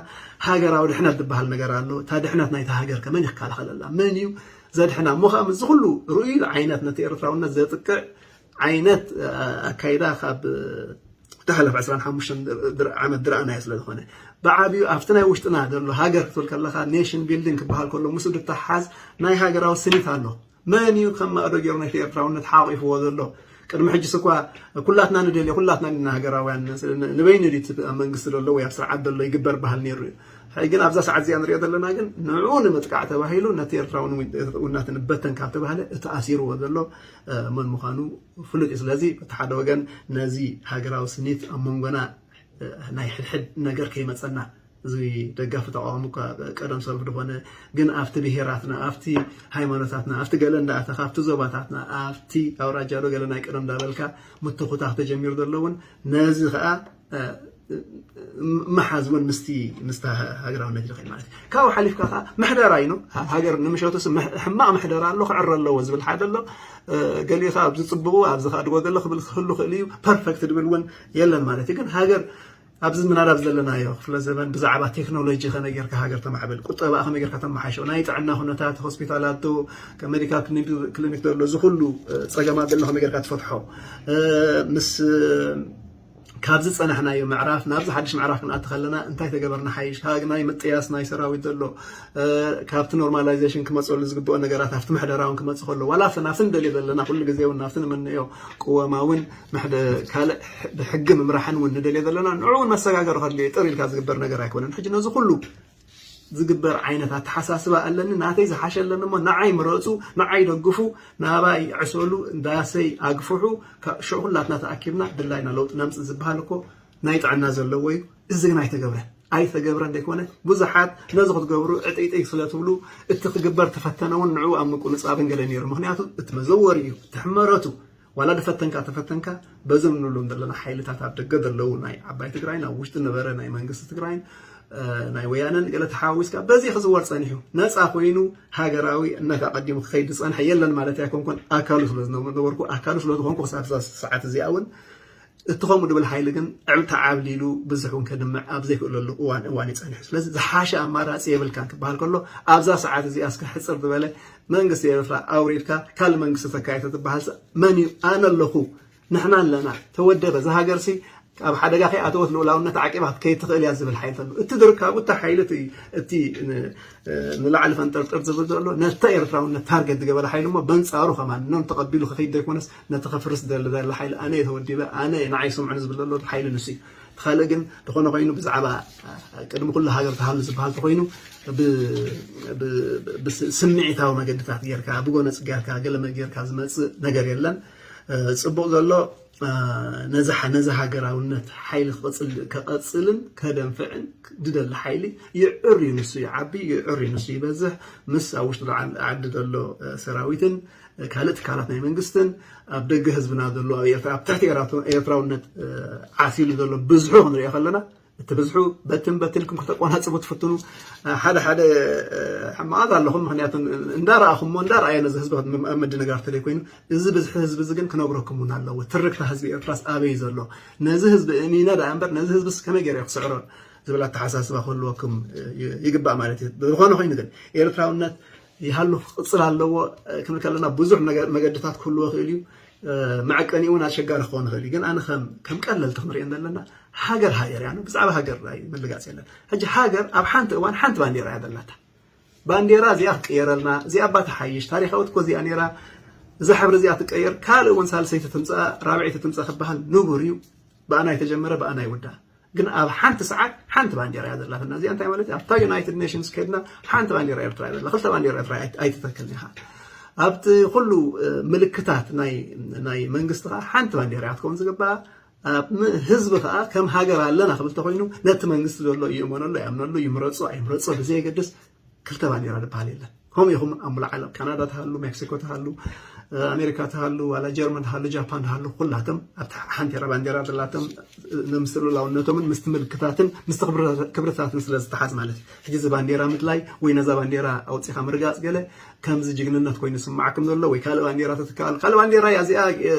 ሃገራዊ ድሕነት ዝበሃል ነገር ኣሎ። እታ ድሕነት ናይታ ሃገር ከመን ይከላኸለላ መን እዩ ዘድሕና እሞ ከዓ ምስዚ ኩሉ ርኡይ ዓይነት ነቲ ኤርትራውነት ዘጥቅዕ ዓይነት ኣካይዳ ካብ ተሓለፈ ዕስራን ሓሙሽተን ዓመት ዝረኣናዮ ስለ ዝኾነ ብዓብዩ ኣብቲ ናይ ውሽጥና ዘሎ ሃገር ክትብል ከለካ ኔሽን ቢልዲንግ ክበሃል ከሎ ምስኡ ድተሓዝ ናይ ሃገራዊ ስኒት ኣሎ። መን እዩ ከም ማእዶ ገይሩ ነቲ ኤርትራውነት ሓቂፍዎ ዘሎ? ቅድሚ ሕጅስ እኳ ኩላትና ንደልዮ ኩላትና ኢና ሃገራውያን ንበይኑ ድዩ ኣብ መንግስቲ ዘሎ ወይ ኣብ ስርዓት ዘሎ ይግበር በሃል ነይሩ እዩ። ሕጂ ግን ኣብዛ ሰዓት እዚኣ ንሪኦ ዘለና ግን ንዕኡ ንምጥቃዕ ተባሂሉ ነቲ ኤርትራውነት ንበተን ካብ ተባህለ እቲ ኣሲርዎ ዘሎ መን ምዃኑ ፍሉጥ እዩ። ስለዚ በቲ ሓደ ወገን ነዚ ሃገራዊ ስኒት ኣብ መንጎና ናይ ሕድሕድ ነገር ከይመፀና እዚ ደጋፊ ተቃዋሚ እኳ ቀደም ሰልፍ ዝኾነ ግን ኣብቲ ብሄራትና ኣብቲ ሃይማኖታትና ኣብቲ ገለ እንዳኣተኻ ኣብቲ ዞባታትና ኣብቲ ኣውራጃ ዶ ገለ ናይ ቀደም እንዳበልካ ምትኹታኽ ተጀሚሩ ዘሎ እውን ነዚ ከዓ ምሓዝ እውን ምስቲ ምስቲ ሃገራውነት ይደኸል ማለት እዩ። ካብኡ ሓሊፍካ ከዓ ምሕደራ እዩ። ሃገር ንምሸቱ ሕማቕ ምሕደራ ኣሎ ክዕረ ኣለዎ ዝብል ሓደ ኣሎ። ገሊኡ ከዓ ኣብዚ ፅቡቑ ኣብዚ ከዓ ድጎ ዘሎ ክብል ክህሉ ክእል እዩ። ፐርፌክት ድብል እውን የለን ማለት እዩ። ግን ሃገር ኣብዚ ምናልባት ዘለናዮ ክፍለ ዘበን ብዛዕባ ቴክኖሎጂ ከመይ ጌርካ ሃገር ተማዕብል፣ ቁጠባ ከመይ ጌርካ ተመሓሾ፣ ናይ ጥዕና ኩነታት ሆስፒታላት ዶ ሜዲካል ክሊኒክ ዘሎ እዚ ኩሉ ፀገማት ዘሎ ከመይ ጌርካ ትፈትሖ ምስ ካብዚ ዝፀናሕናዮ ምዕራፍ ናብዚ ሓድሽ ምዕራፍ ክንኣቲ ከለና እንታይ ተገበርና ሓይሽ? ካብ ናይ ምጥያስ ናይ ሰራዊት ዘሎ ካብቲ ኖርማላይዜሽን ክመፀሉ ዝግብኦ ነገራት ኣብቲ ምሕደራውን ክመፅእ ከሎ ዋላ ኣብቲ ናብቲ ንደልዮ ዘለና ኩሉ ግዜ እውን ናብቲ ንመነዮ ቅወማ እውን ካልእ ብሕጊ ምምራሕን እውን ንደልዮ ዘለና ንዕኡ እውን መሰጋገሪ ከድልዮ ጥር ኢልካ ዝግበር ነገር ኣይኮነን። ሕጂ ነዚ ኩሉ ዝግበር ዓይነት ኣተሓሳስባ ኣለኒ ናተይ ዝሓሸ ኣለኒ እሞ ንዓይ ምረፁ፣ ንዓይ ደግፉ፣ ናባይ ዕሰሉ፣ ዳሰይ ኣግፍሑ። ሽዑ ኩላትና ተኣኪብና ድላይና ለውጢ ነምፅእ ዝበሃል እኮ ናይ ጥዕና ዘለዎ እዩ። እዚ ግን ኣይተገብረን ኣይተገብረን ዘይኮነ ብዙሓት ነዚ ክትገብሩ ዕጥይጥይ ስለ ትብሉ እቲ ክግበር ተፈተነ እውን ንዕኡ ኣብ ምቁንፃብን ገለ ነይሩ። ምክንያቱ እቲ መዘወሪ እዩ እቲ ሕመረቱ ዋላ ድፈተንካ ተፈተንካ በዞም ንብሎም ዘለና ሓይልታት ኣብ ደገ ዘለዉ ናይ ዓባይ ትግራይን ኣብ ውሽጢ ነበረ ናይ መንግስቲ ትግራይን ናይ ወያነን ገለ ተሓዋዊስካ በዚ ክዝወር ፀኒሑ ነፃ ኮይኑ ሃገራዊ እናተ ኣቀዲሙ ክኸይድ ዝፀንሐ የለን ማለት ኣይኮንኩን። ኣካሉ ስለ ዝነበርኩ ኣካሉ ስለ ዝኾንኩ ክሳብ ሰዓት እዚኣ እውን እቲ ከምኡ ድብል ሓይሊ ግን ዕብልታ ዓብሊሉ ብዙሕ እውን ከድምዕ ኣብ ዘይክእለሉ እዋን እዋን ይፀኒሑ። ስለዚ ዝሓሸ ኣማራፂ የብልካን ክበሃል ከሎ ኣብዛ ሰዓት እዚኣ እስከ ሕፅር ዝበለ መንግስቲ ኤርትራ ኣውሪድካ ካልእ መንግስቲ ተካየተ ትበሃል መን እዩ? ኣነ ኣለኹ፣ ንሕና ኣለና፣ ተወደበ፣ እዛ ሃገርሲ ኣብ ሓደጋ ከይኣተወት ልኡላውነት ዓቂባ ክትከይድ ትኽእል እያ ዝብል ሓይሊ ተሎ እቲ ድርካቡ እቲ ሓይሊ እቲ ንላዕሊ ፈንጠርጠር ዝብል ዘሎ ነታ ኤርትራውነት ታርጌት ዝገበረ ሓይሊ እሞ በንፃሩ ከማን ኖም ተቐቢሉ ክኸይድ ዘይኮነስ ነቲ ከፍርስ ደሊ ዘለ ሓይሊ ኣነ እየ ተወዲበ ኣነ ንዓይ ስምዑኒ ዝብል ዘሎ ሓይሊ ንሱ እዩ። እቲ ካልእ ግን ዝኾነ ኮይኑ ብዛዕባ ቅድሚ ኩሉ ሃገር ተሃሉ ዝበሃል ተኮይኑ ስምዒታዊ መገድታት ጌርካ ብጎነፂ ጌርካ ገለመ ጌርካ ዝመፅእ ነገር የለን። ፅቡቅ ዘሎ ነዚ ነዚ ሃገራውነት ሓይሊ ክቐፅልን ከደንፍዕን ዝደሊ ሓይሊ ይዕር እዩ ንሱ ይዓቢ ይዕር እዩ ንሱ ይበዝሕ ምስ ኣብ ውሽጢ ዓዲ ዘሎ ሰራዊትን ካልእ ትካላት ናይ መንግስትን ኣብ ደገ ህዝብና ዘሎ ኣብ ኤርትራ ኣብ ትሕቲ ኤርትራውነት ዓሲሉ ዘሎ ብዝሑ ክንሪኦ ከለና እቲ ብዝሑ በትን በትልኩም ከተቆናፅቡ ትፍትኑ ሓደ ሓደ ሕማቓት ኣለኹም። ምክንያቱ እንዳረኣኹሞ እንዳረኣየ ነዚ ህዝቢ ኣብ ምድንጋር ተለይ ኮይኑ እዚ ብዝሒ ህዝቢ እዚ ግን ክነግረኩም እውን ኣለዎ። ትርክታ ህዝቢ ኤርትራስ ኣበይ ዘሎ ነዚ ህዝቢ እሚነ ደኣ እምበር ነዚ ህዝብስ ከመይ ገይረ ክስዕሮ ዝብል ኣተሓሳስባ ክህልወኩም ይግባእ ማለት እዩ። ዝኾነ ኮይኑ ግን ኤርትራውነት ይሃሉ ክቕፅል ኣለዎ ክንብል ከለና ብዙሕ መገድታት ክህልዎ ክእል እዩ። መዐቀኒ እውን ኣሸጋሪ ክኸውን ይኽእል እዩ። ግን ኣነ ከም ከም ቀለልቲ ክንሪኦ ዘለና ሃገር ሃገር እያ። ብዛዕባ ሃገር ናይ ምልጋፅ የለን። ሕጂ ሃገር ኣብ ሓንቲ እዋን ሓንቲ ባንዴራ እያ ዘላታ። ባንዴራ እዚኣ ክትቅየረልና እዚኣ እባ ትሓይሽ ታሪኻዊት እኮ እዚኣ ነይራ። እዛ ሕብሪ እዚኣ ትቀየር፣ ካልእ እውን ሳልሰይቲ ትምፃእ፣ ራብዐይቲ ትምፃእ ክበሃል ንቡር እዩ። ብኣና የተጀመረ ብኣና ይውዳእ። ግን ኣብ ሓንቲ ሰዓት ሓንቲ ባንዴራ እያ ዘላትና። እዚኣ እንታይ ማለት እያ? ኣብታ ዩናይትድ ኔሽንስ ከድና ሓንቲ ባንዴራ ኤርትራ እያ ዘላ። ክልተ ባንዴራ ኤርትራ ኣይት- ኣይትተክልን ኢኻ። ኣብቲ ኩሉ እ፣ ምልክታት ናይ ናይ መንግስቲ ከዓ ሓንቲ ባንዴራ እያ ክትከውን ዝግባኣ። ኣብ ም- ህዝቢ ከዓ ከም ሃገር ኣለና ክብል ተኮይኑ ነቲ መንግስቲ ዘሎ ይእመነሉ ኣይኣምነሉ፣ ይምረፁ ኣይምረፁ ብዘየገድስ ክልተ ባንዴራ ዝበሃል የለን። ከምኡ ኢኹም ኣብ ሙሉእ ዓለም ካናዳ ትሃሉ፣ ሜክሲኮ ትሃሉ፣ ኣሜሪካ ትሃሉ፣ ዋላ ጀርመን ትሃሉ፣ ጃፓን ትሃሉ፣ ኩላቶም ኣብቲ ሓንቲ ባንዴራ ዘላቶም ምስቲ ልኡላውነቶምን ምስቲ ምልክታትን ምስቲ ክብርታትን ስለ ዝተሓዝ ማለት እዩ። ሕጂ እዚ ባንዴራ ምድላይ ወይ ነዛ ባንዴራ ኣውፂኻ ምርጋፅ ገለ ከምዚ ጅግንነት ኮይኑ ዝስማዓኩም ዘሎ ወይ ካልእ ባንዴራ ተትከኣል ካልእ ባንዴራ እያ እዚኣ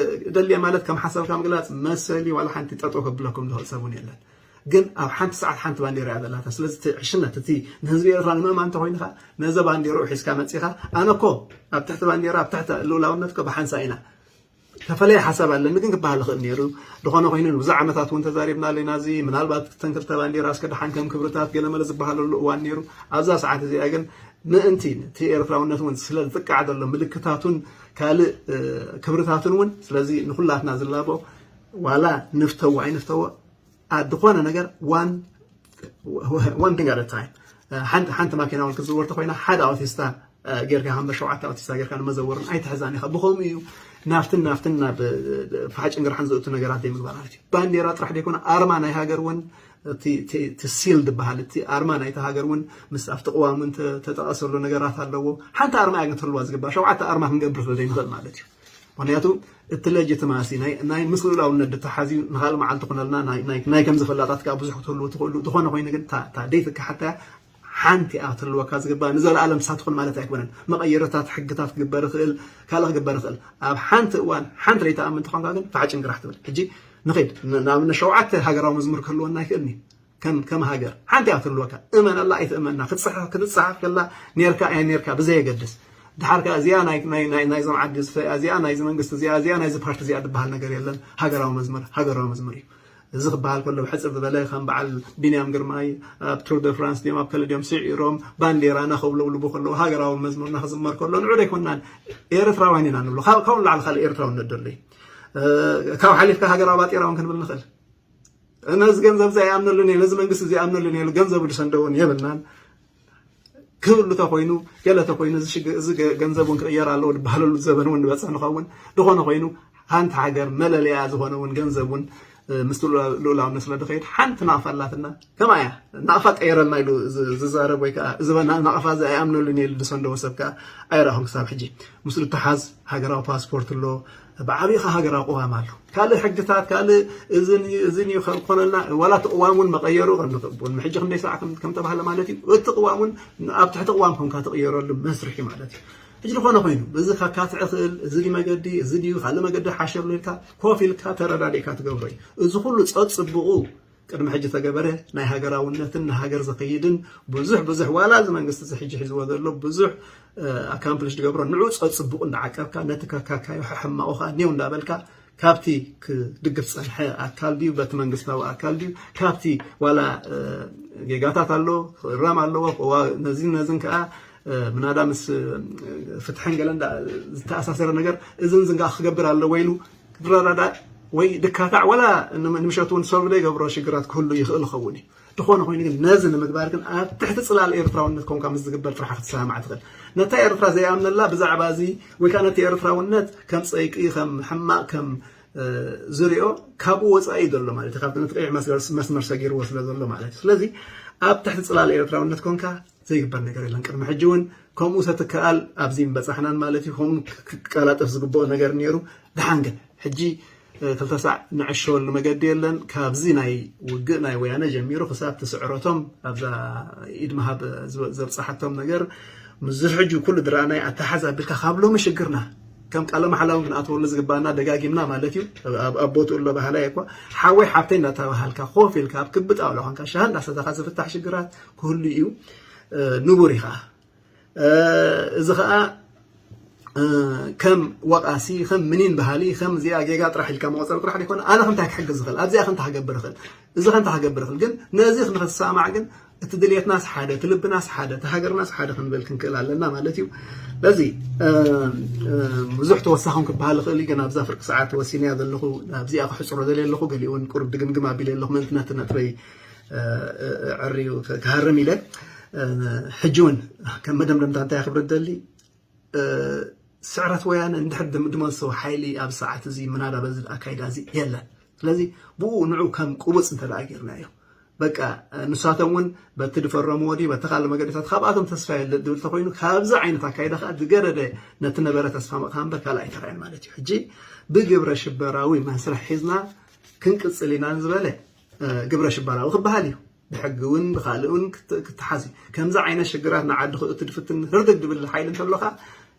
ደልየ ማለት ከም ሓሳብካ ምግላፅ መሰል እዩ። ዋላ ሓንቲ ጠጠው ከብለኩም ዝኽእል ሰብ እውን የለን። ግን ኣብ ሓንቲ ሰዓት ሓንቲ ባንዴራ እያ ዘላታ። ስለዚ እቲ ዕሽነት እቲ ንህዝቢ ኤርትራ ንምእማን እንተኮይንካ ነዘ ባንዴርኡ ሒዝካ መፂኻ ኣነ እኮ ኣብ ትሕቲ ባንዴራ ኣብ ትሕቲ ልኡላውነት እኮ ብሓንሳ ኢና ተፈለየ ሓሳብ ኣለኒ ግን ክበሃል ይኽእል ነይሩ። ዝኾነ ኮይኑ ንብዙሕ ዓመታት እውን ተዛሪብና ኣለና። እዚ ምናልባት ክተን ክልተ ባንዴራ እስከ ደሓን ከም ክብርታት ገለመለ ዝበሃለሉ እዋን ነይሩ። ኣብዛ ሰዓት እዚኣ ግን ምእንቲ እቲ ኤርትራውነት እውን ስለ ዝጥቃዕ ዘሎ ምልክታቱን ካልእ ክብርታቱን እውን ስለዚ ንኩላትና ዝላቦ ዋላ ንፍተዎ ኣይንፍተዎ ዝኾነ ነገር one thing at a time። ሓንቲ ማኪና እውን ክትዝውር ተኮይና ሓደ ኣውቲስታ ጌርካ ከም ሸውዓተ ኣውቲስታ ጌርካ ንመዘወርን ኣይትሕዛን ኢኻ። ብኸምኡ እዩ ናፍትን ናፍትን ናብ ፋሕጭን ግራሕን ዘእቱ ነገራት ዘይምግባር ማለት እዩ። ባንዴራ ጥራሕ ዘይኮነ ኣርማ ናይ ሃገር እውን እቲ ሲል ዝበሃል እቲ ኣርማ ናይቲ ሃገር እውን ምስ ኣብቲ ቅዋም እውን ተጠቐሰሉ ነገራት ኣለዎ። ሓንቲ ኣርማ እያ ክትህልዋ ዝግባእ። ሸውዓተ ኣርማ ክንገብር ስለ ዘይንኽእል ማለት እዩ። ምክንያቱ እቲ ሌጂትማሲ ናይ ምስ ልኡላውነት ዝተሓዝዩ ንካልእ መዓልቲ ኩነልና ናይ ከምዚ ፈላጣት ከዓ ብዙሕ ክትህልው ትኽእሉ። ዝኾነ ኮይኑ ግን እታ ደይትካ ሓታ ሓንቲ እያ ክትህልወካ ዝግባእ። ንዘለኣለም እሳ ትኹን ማለት ኣይኮነን። መቐየርታት ሕግታት ክግበር ይኽእል፣ ካልእ ክግበር ይኽእል። ኣብ ሓንቲ እዋን ሓንቲ ለይትኣምን ተኾንካ ግን ፋሕጭን ግራሕ ትብል። ሕጂ ንኸይድ ንኣብነት ሸውዓተ ሃገራዊ መዝሙር ክህልወና ኣይክእልን እዩ። ከም ከም ሃገር ሓንቲ እያ ትህልወካ። እመነላ ኣይትእመና፣ ክትፅሓፍ ክትፅሓፍ ከላ ኔርካ ኣያ ኔርካ ብዘየገድስ ድሓር ከኣ እዚኣ ናይ ናይ ናይ ናይዞም ዓዲ ዝፈ እዚኣ ናይዚ መንግስቲ እዚኣ እዚኣ ናይዚ ፓርቲ እዚኣ ዝበሃል ነገር የለን። ሃገራዊ መዝሙር ሃገራዊ መዝሙር እዩ። እዚ ክበሃል ከሎ ብሕፅር ዝበለ ከም በዓል ቢንያም ግርማይ ኣብ ቱር ደ ፍራንስ ድዮም ኣብ ከለ ድዮም ስዒሮም ባንዴራና ከውለብልቡ ከለዉ ሃገራዊ መዝሙርና ክዝመር ከሎ ንዑ ደይኮናን ኤርትራውያን ኢና ንብሎ። ካብ ንላዕሊ ካልእ ኤርትራውነት ደሎ እዩ። ካብ ሓሊፍካ ሃገራዊ ባጤራ እውን ክንብል ንኽእል። ነዚ ገንዘብ እዚ ኣይኣምነሉን እየ፣ ነዚ መንግስቲ እዚ ኣይኣምነሉን እየ፣ ገንዘቡ ድሰንደውን የብልናን ክብሉ ተኮይኑ ገለ ተኮይኑ እዚ ገንዘብ እውን ክቕየር ኣለዎ ዝበሃለሉ ዘበን እውን ንበፅሕ ንኸውን። ዝኾነ ኮይኑ ሓንቲ ሃገር መለለያ ዝኾነ እውን ገንዘብ እውን ምስ ልኡላውነት ስለ ድኸይድ ሓንቲ ናቕፋ ኣላትና ከማ እያ ናቕፋ ቀየረልና ኢሉ ዝዛረብ ወይ ከዓ እዚ ናቕፋ እዚ ኣይኣምነሉን እየ ኢሉ ድሰንደዎ ሰብ ከዓ ኣይረኣኹም ክሳብ ሕጂ። ምስኡ ዝተሓዝ ሃገራዊ ፓስፖርት ኣሎ። ብዓብኻ ሃገራዊ ቅዋም ኣሎ። ካልእ ሕግታት ካልእ እዝን እዩ እዝን እዩ ከኮነልና ዋላ እቲ ቅዋም እውን መቐየሩ ከምንክብን ሕጂ ክንደይ ሰዓ ከም ተባህለ ማለት እዩ። እቲ ቅዋም እውን ኣብ ትሕቲ ቅዋም ከምካ ትቕየረሉ መስርሒ ማለት እዩ። ሕጂ ዝኾነ ኮይኑ እዚ ካካትዕ ክእል እዚ ድዩ መገዲ እዚ ድዩ ካልእ መገዲ ሓሸሉ ኢልካ ኮፍ ኢልካ ተረዳዲእካ ትገብሮ እዩ። እዚ ኩሉ ፀፅብቑ ቅድሚ ሕጂ ተገበረ ናይ ሃገራውነትን ንሃገር ዝኸይድን ብዙሕ ብዙሕ ዋላ እዚ መንግስቲ እዚ ሕጂ ሒዝዎ ዘሎ ብዙሕ ኣካምፕሊሽ ዝገብሮ ንዑ ፀፅብቑ እንዳዓቀብካ ነቲ ከካካዮ ሕሕማቑ ከዓ ኔው እንዳበልካ ካብቲ ክድግፍ ፀንሐ ኣካል ድዩ በቲ መንግስታዊ ኣካል ድዩ ካብቲ ዋላ ጌጋታት ኣሎ ክእረም ኣለዎ ነዚን ነዝን ከዓ ምናዳ ምስ ፍትሕን ገለ ዝተኣሳሰረ ነገር እዝን ዝንጋ ክገብር ኣለዎ ኢሉ ክትረዳዳእ ወይ ድካታዕ ወላ ንምሸት እውን ሰልፍ ዘይገብሮ ሽግራት ክህሉ ይኽእል ይኸውን እዩ። ዝኾነ ኮይኑ ግን ነዚ ንምግባር ግን ኣብ ትሕቲ ፅላል ኤርትራውነት ኮንካ ምስ ዝግበር ጥራሕ ክትሰማማዕ ትኽእል። ነታ ኤርትራ ዘይኣምነላ ብዛዕባ እዚ ወይ ከዓ ነቲ ኤርትራውነት ከም ፀይቂ ከም ሕማቕ ከም ዝሪኦ ካብኡ ወፃኢ ዘሎ ማለት እዩ። ካብቲ ነቲ ቀይሕ መስመር ሰጊርዎ ስለ ዘሎ ማለት እዩ። ስለዚ ኣብ ትሕቲ ፅላል ኤርትራውነት ኮንካ ዘይግበር ነገር የለን። ቅድሚ ሕጂ እውን ከምኡ ተትከኣል ኣብዚ ምበፃሕናን ማለት እዩ። ከምኡ ክቀላጠፍ ዝግብኦ ነገር ነይሩ። ደሓን ግን ሕጂ ክልተ ሳዕ ንዕሸወሉ መገዲ የለን። ካብዚ ናይ ውግእ ናይ ወያነ ጀሚሩ ክሳብ ትስዕረቶም ኣብዛ ኢድ ምሃብ ዘብፃሓቶም ነገር ምስዚ ሕጂ ኩሉ ዝረኣናይ ኣተሓዝ ኣቢልካ ካብ ሎሚ ሽግርና ከም ቃለ ማሕላ እውን ክንኣትወሉ ዝግባኣና ደጋጊምና ማለት እዩ። ኣብ ቦትኡ ኣሎ ባህላይ እኳ ሓወይ ሓብተይ እንዳተባሃልካ ኮፍ ኢልካ ኣብ ክቢ ጣውላ ኮንካ ሻሂ እንዳሰተኻ ዝፍታሕ ሽግራት ክህሉ እዩ ንቡር እዩ ከዓ እዚ ከዓ ከም ወቃሲ ከም ምኒን ባህሊ ከም እዚኣ ጌጋ ጥራሕ ኢልካ መቆፀሪ ጥራሕ ዘይኮነ ኣነ ከምታይ ክሕግዝ ዝኽእል ኣብዚኣ ከምታ ክገብር ይኽእል እዚ ከምታ ክገብር ይኽእል ግን ነዚ ንክትሰማዕ ግን እቲ ድልየትናስ ሓደ፣ እቲ ልብናስ ሓደ፣ እቲ ሃገርናስ ሓደ ክንብል ክንክእል ኣለና ማለት እዩ። ስለዚ ብዙሕ ተወሳኹን ክበሃል ይኽእል እዩ፣ ግን ኣብዛ ፍርቂ ሰዓት ወሲንያ ዘለኹ፣ ኣብዚኣ ክሕፅሮ ደልየ ኣለኹ። ገሊኡ እውን ቁሩብ ድግምግም ኣቢለ ኣለኹ፣ ምእንቲ ነቲ ነጥበይ ዕርዩ ክሃርም ኢለ። ሕጂ እውን ከም መደምደምታ እንታይ ክብረት ደሊ፣ ስዕረት ወያነ እንድሕር ድመልሶ ሓይሊ ኣብ ሰዓት እዚ ምናዳ በዚ ኣካይዳ እዚ የለን። ስለዚ ብኡ ንዑ ከም ቁቡፅ እንተ ደኣ ጌርናዮ፣ በቃ ንሳቶም እውን በቲ ድፈረምዎ ድዩ በቲ ካልእ መገዲታት ካብኣቶም ተስፋ የለ ድብል ተኮይኑ፣ ካብዚ ዓይነት ኣካይዳ ከዓ ዝገደደ ነቲ ነበረ ተስፋ ምቕሃ እምበር ካልእ ኣይተራእየን ማለት እዩ። ሕጂ ብግብረ ሽበራዊ መስርሕ ሒዝና ክንቅፅል ኢና ዝበለ ግብረ ሽበራዊ ክበሃል እዩ። ብሕጊ እውን ብካልእ እውን ክትሓዝ እዩ። ከምዚ ዓይነት ሽግራት ንዓዲ ክእቱ ድፍትን ህርድግ ድብል ሓይሊ እንተሎካ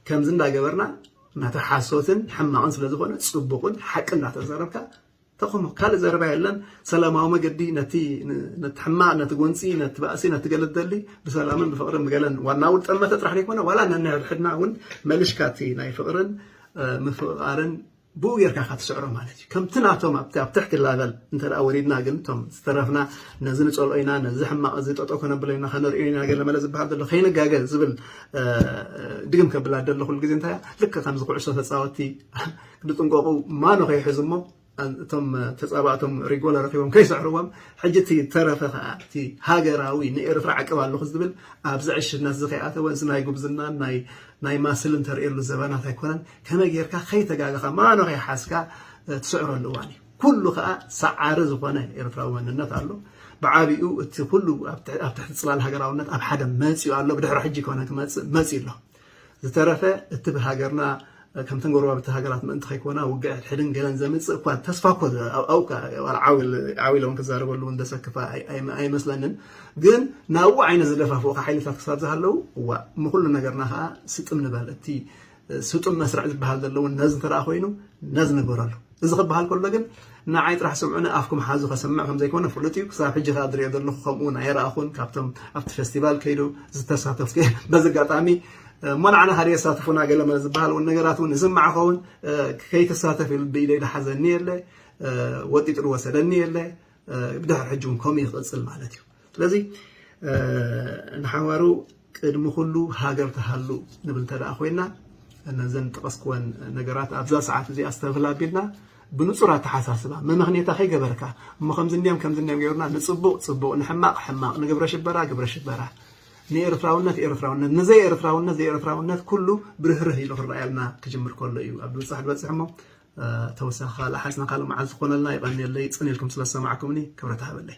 ከምዚ እንዳገበርና ነቲ ሓሶትን ሕማቕን ስለ ዝኾነ ፅቡቕን ሓቂ እንዳተዛረብካ ተቆሞ። ካልእ ዘረባ የለን። ሰላማዊ መገዲ ነቲ ነቲ ሕማቕ፣ ነቲ ጎንፂ፣ ነቲ ባእሲ፣ ነቲ ገለ ደሊ ብሰላምን ብፍቕርን ብገለን ዋናኡ ጠመተ ጥራሕ ዘይኮነ ዋላ ነንሕድሕድና እውን መልሽካ እቲ ናይ ፍቕርን ምፍቕቓርን ብኡ ጌርካ ኢኻ ትስዕሮ ማለት እዩ። ከምቲ ናቶም ኣብቲ ኣብ ትሕቲ ላቨል እንተ ደኣ ወሪድና ግን እቶም ዝተረፍና ነዚ ንጸልኦ ኢና፣ ነዚ ሕማቕ እዚ ጠጠው ከነብሎ ኢና፣ ከነርእዮ ኢና፣ ገለ መለ ዝበሃል ዘሎ ከይንጋገ ዝብል ድግም ከብላ ደሎ ኩሉ ግዜ እንታይ እያ? ልክዕ ከምዚ ኩዕሶ ተጻወትቲ ክጥንቀቑ ማኖ ከይሕዙ እሞ እቶም ተጻባእቶም ሪጎል ረኺቦም ከይስዕርዎም፣ ሕጂ እቲ ተረፈ ከኣ እቲ ሃገራዊ ንኤርትራ ዕቅብ ኣለኹ ዝብል ኣብዚ ዕሽነት እዚ ከይኣተወ እዚ ናይ ጉብዝናን ናይ ናይ ማስልን ተርእየሉ ዘበናት ኣይኮነን። ከመይ ጌርካ ከይተጋገኻ ማኖ ከይሓዝካ ትስዕረሉ እዋን እዩ። ኩሉ ከኣ ሰዓሪ ዝኾነ ኤርትራዊ መንነት ኣሎ። ብዓቢኡ እቲ ኩሉ ኣብ ትሕ- ኣብ ትሕቲ ጽላል ሃገራውነት ኣብ ሓደ መጺኡ ኣሎ። ብድሕሪ ሕጂ ኮነ ክመጽእ መጺኡ ኣሎ። ዝተረፈ እቲ ብሃገርና ከምተን ጎረባብቲ ሃገራት ምእንቲ ከይኮና ውግእ ሕድሕድን ገለን ዘምጽእ እኳ ተስፋ እኮ ኣውካ ዓዊሎም ክዛረበሉ እውን ዘሰክፋ ኣይመስለንን። ግን ናብኡ ዓይነት ዝደፋፍኡካ ሓይልታት ክሳብ ዝሃለዉ እዋ ምኩሉ ነገርና ከዓ ስጥም ንበል። እቲ ስጡም መስርዕ ዝበሃል ዘለውን ነዚ እንተ ኮይኑ ነዚ ንግበረሉ። እዚ ክበሃል ከሎ ግን ንዓይ ጥራሕ ስምዑኒ ኣፍኩም ሓዙ ከሰምዕ ከም ዘይኮነ ፍሉጥ እዩ። ክሳብ ሕጂ ከዓ ዝሪኦ ዘለኹ ከምኡ እውን ኣይረኣኹን ካብቶም ኣብቲ ፌስቲቫል ከይዱ ዝተሳተፍኩ። በዚ ኣጋጣሚ እሞ ንዓና ሓደ የሳትፉና ገለ መለ ዝበሃል እውን ነገራት እውን ይስማዕ ኸውን። ከይትሳተፍ ኢሉ ብኢደይ ዝሓዘኒ የለ፣ ወጢጡ ዝወሰደኒ የለ። ብድሕሪ ሕጂ እውን ከምኡ ይቕፅል ማለት እዩ። ስለዚ ንሓዋሩ ቅድሚ ኩሉ ሃገር ትሃሉ ንብል እንተ ደኣ ኮይና ነዘን ጠቐስክወን ነገራት ኣብዛ ሰዓት እዚኣ ስተብል ኣቢልና ብንጹር ኣተሓሳስባ መመኽኔታ ከይገበርካ እሞ ከምዚ እንዲዮም ከምዚ እንዲዮም ገይሩና ንጽቡቕ ጽቡቕ ንሕማቕ ሕማቕ ንግብረ ሽበራ ግብረ ሽበራ ንኤርትራውነት ኤርትራውነት ንዘይ ኤርትራውነት ዘይ ኤርትራውነት ኩሉ ብርህርህ ኢሉ ክረኣየልና ክጅምር ከሎ እዩ ኣብ ዝበጻሕ ዝበጽሕ እሞ ተወሳኺ ካልእ ሓዝና ካልእ መዓልቲ ክኾነልና ይቐንየለይ ጽን ኢልኩም ስለ ዝሰማዕኩምኒ ክብረት ሃበለይ።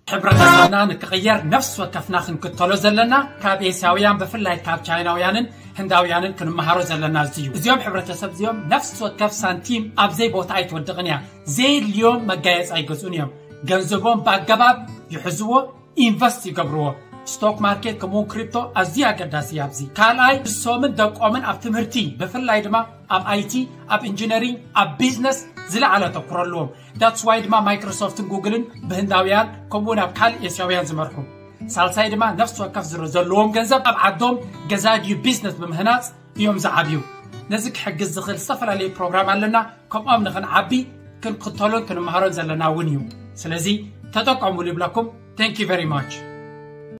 ሕብረተሰብና ንክቕየር ነፍሲ ወከፍና ክንክተሎ ዘለና ካብ ኤስያውያን ብፍላይ ካብ ቻይናውያንን ህንዳውያንን ክንመሃሮ ዘለና እዚ እዩ። እዚኦም ሕብረተሰብ እዚኦም ነፍሲ ወከፍ ሳንቲም ኣብ ዘይቦታ ኣይትወድቕን እያ። ዘየድልዮም መጋየፂ ኣይገዝኡን እዮም። ገንዘቦም ብኣገባብ ይሕዝዎ፣ ኢንቨስት ይገብርዎ። ስቶክ ማርኬት ከምኡውን ክሪፕቶ ኣዝዩ ኣገዳሲ እዩ። ኣብዚ ካልኣይ ንሶምን ደቆምን ኣብ ትምህርቲ ብፍላይ ድማ ኣብ ኣይቲ ኣብ ኢንጂነሪንግ ኣብ ቢዝነስ ዝለዓለ ኣተኩሮ ኣለዎም። ዳትስ ዋይ ድማ ማይክሮሶፍትን ጉግልን ብህንዳውያን ከምኡውን ኣብ ካልእ ኤስያውያን ዝመርሑ። ሳልሳይ ድማ ነፍሲ ወከፍ ዝረ ዘለዎም ገንዘብ ኣብ ዓዶም ገዛ ድዩ ቢዝነስ ብምህናፅ እዮም ዝዓብዩ። ነዚ ክሕግዝ ዝኽእል ዝተፈላለዩ ፕሮግራም ኣለና። ከምኦም ንኽንዓቢ ክንክተሎን ክንመሃሮን ዘለና እውን እዩ። ስለዚ ተጠቀሙሉ ይብለኩም። Thank you very much።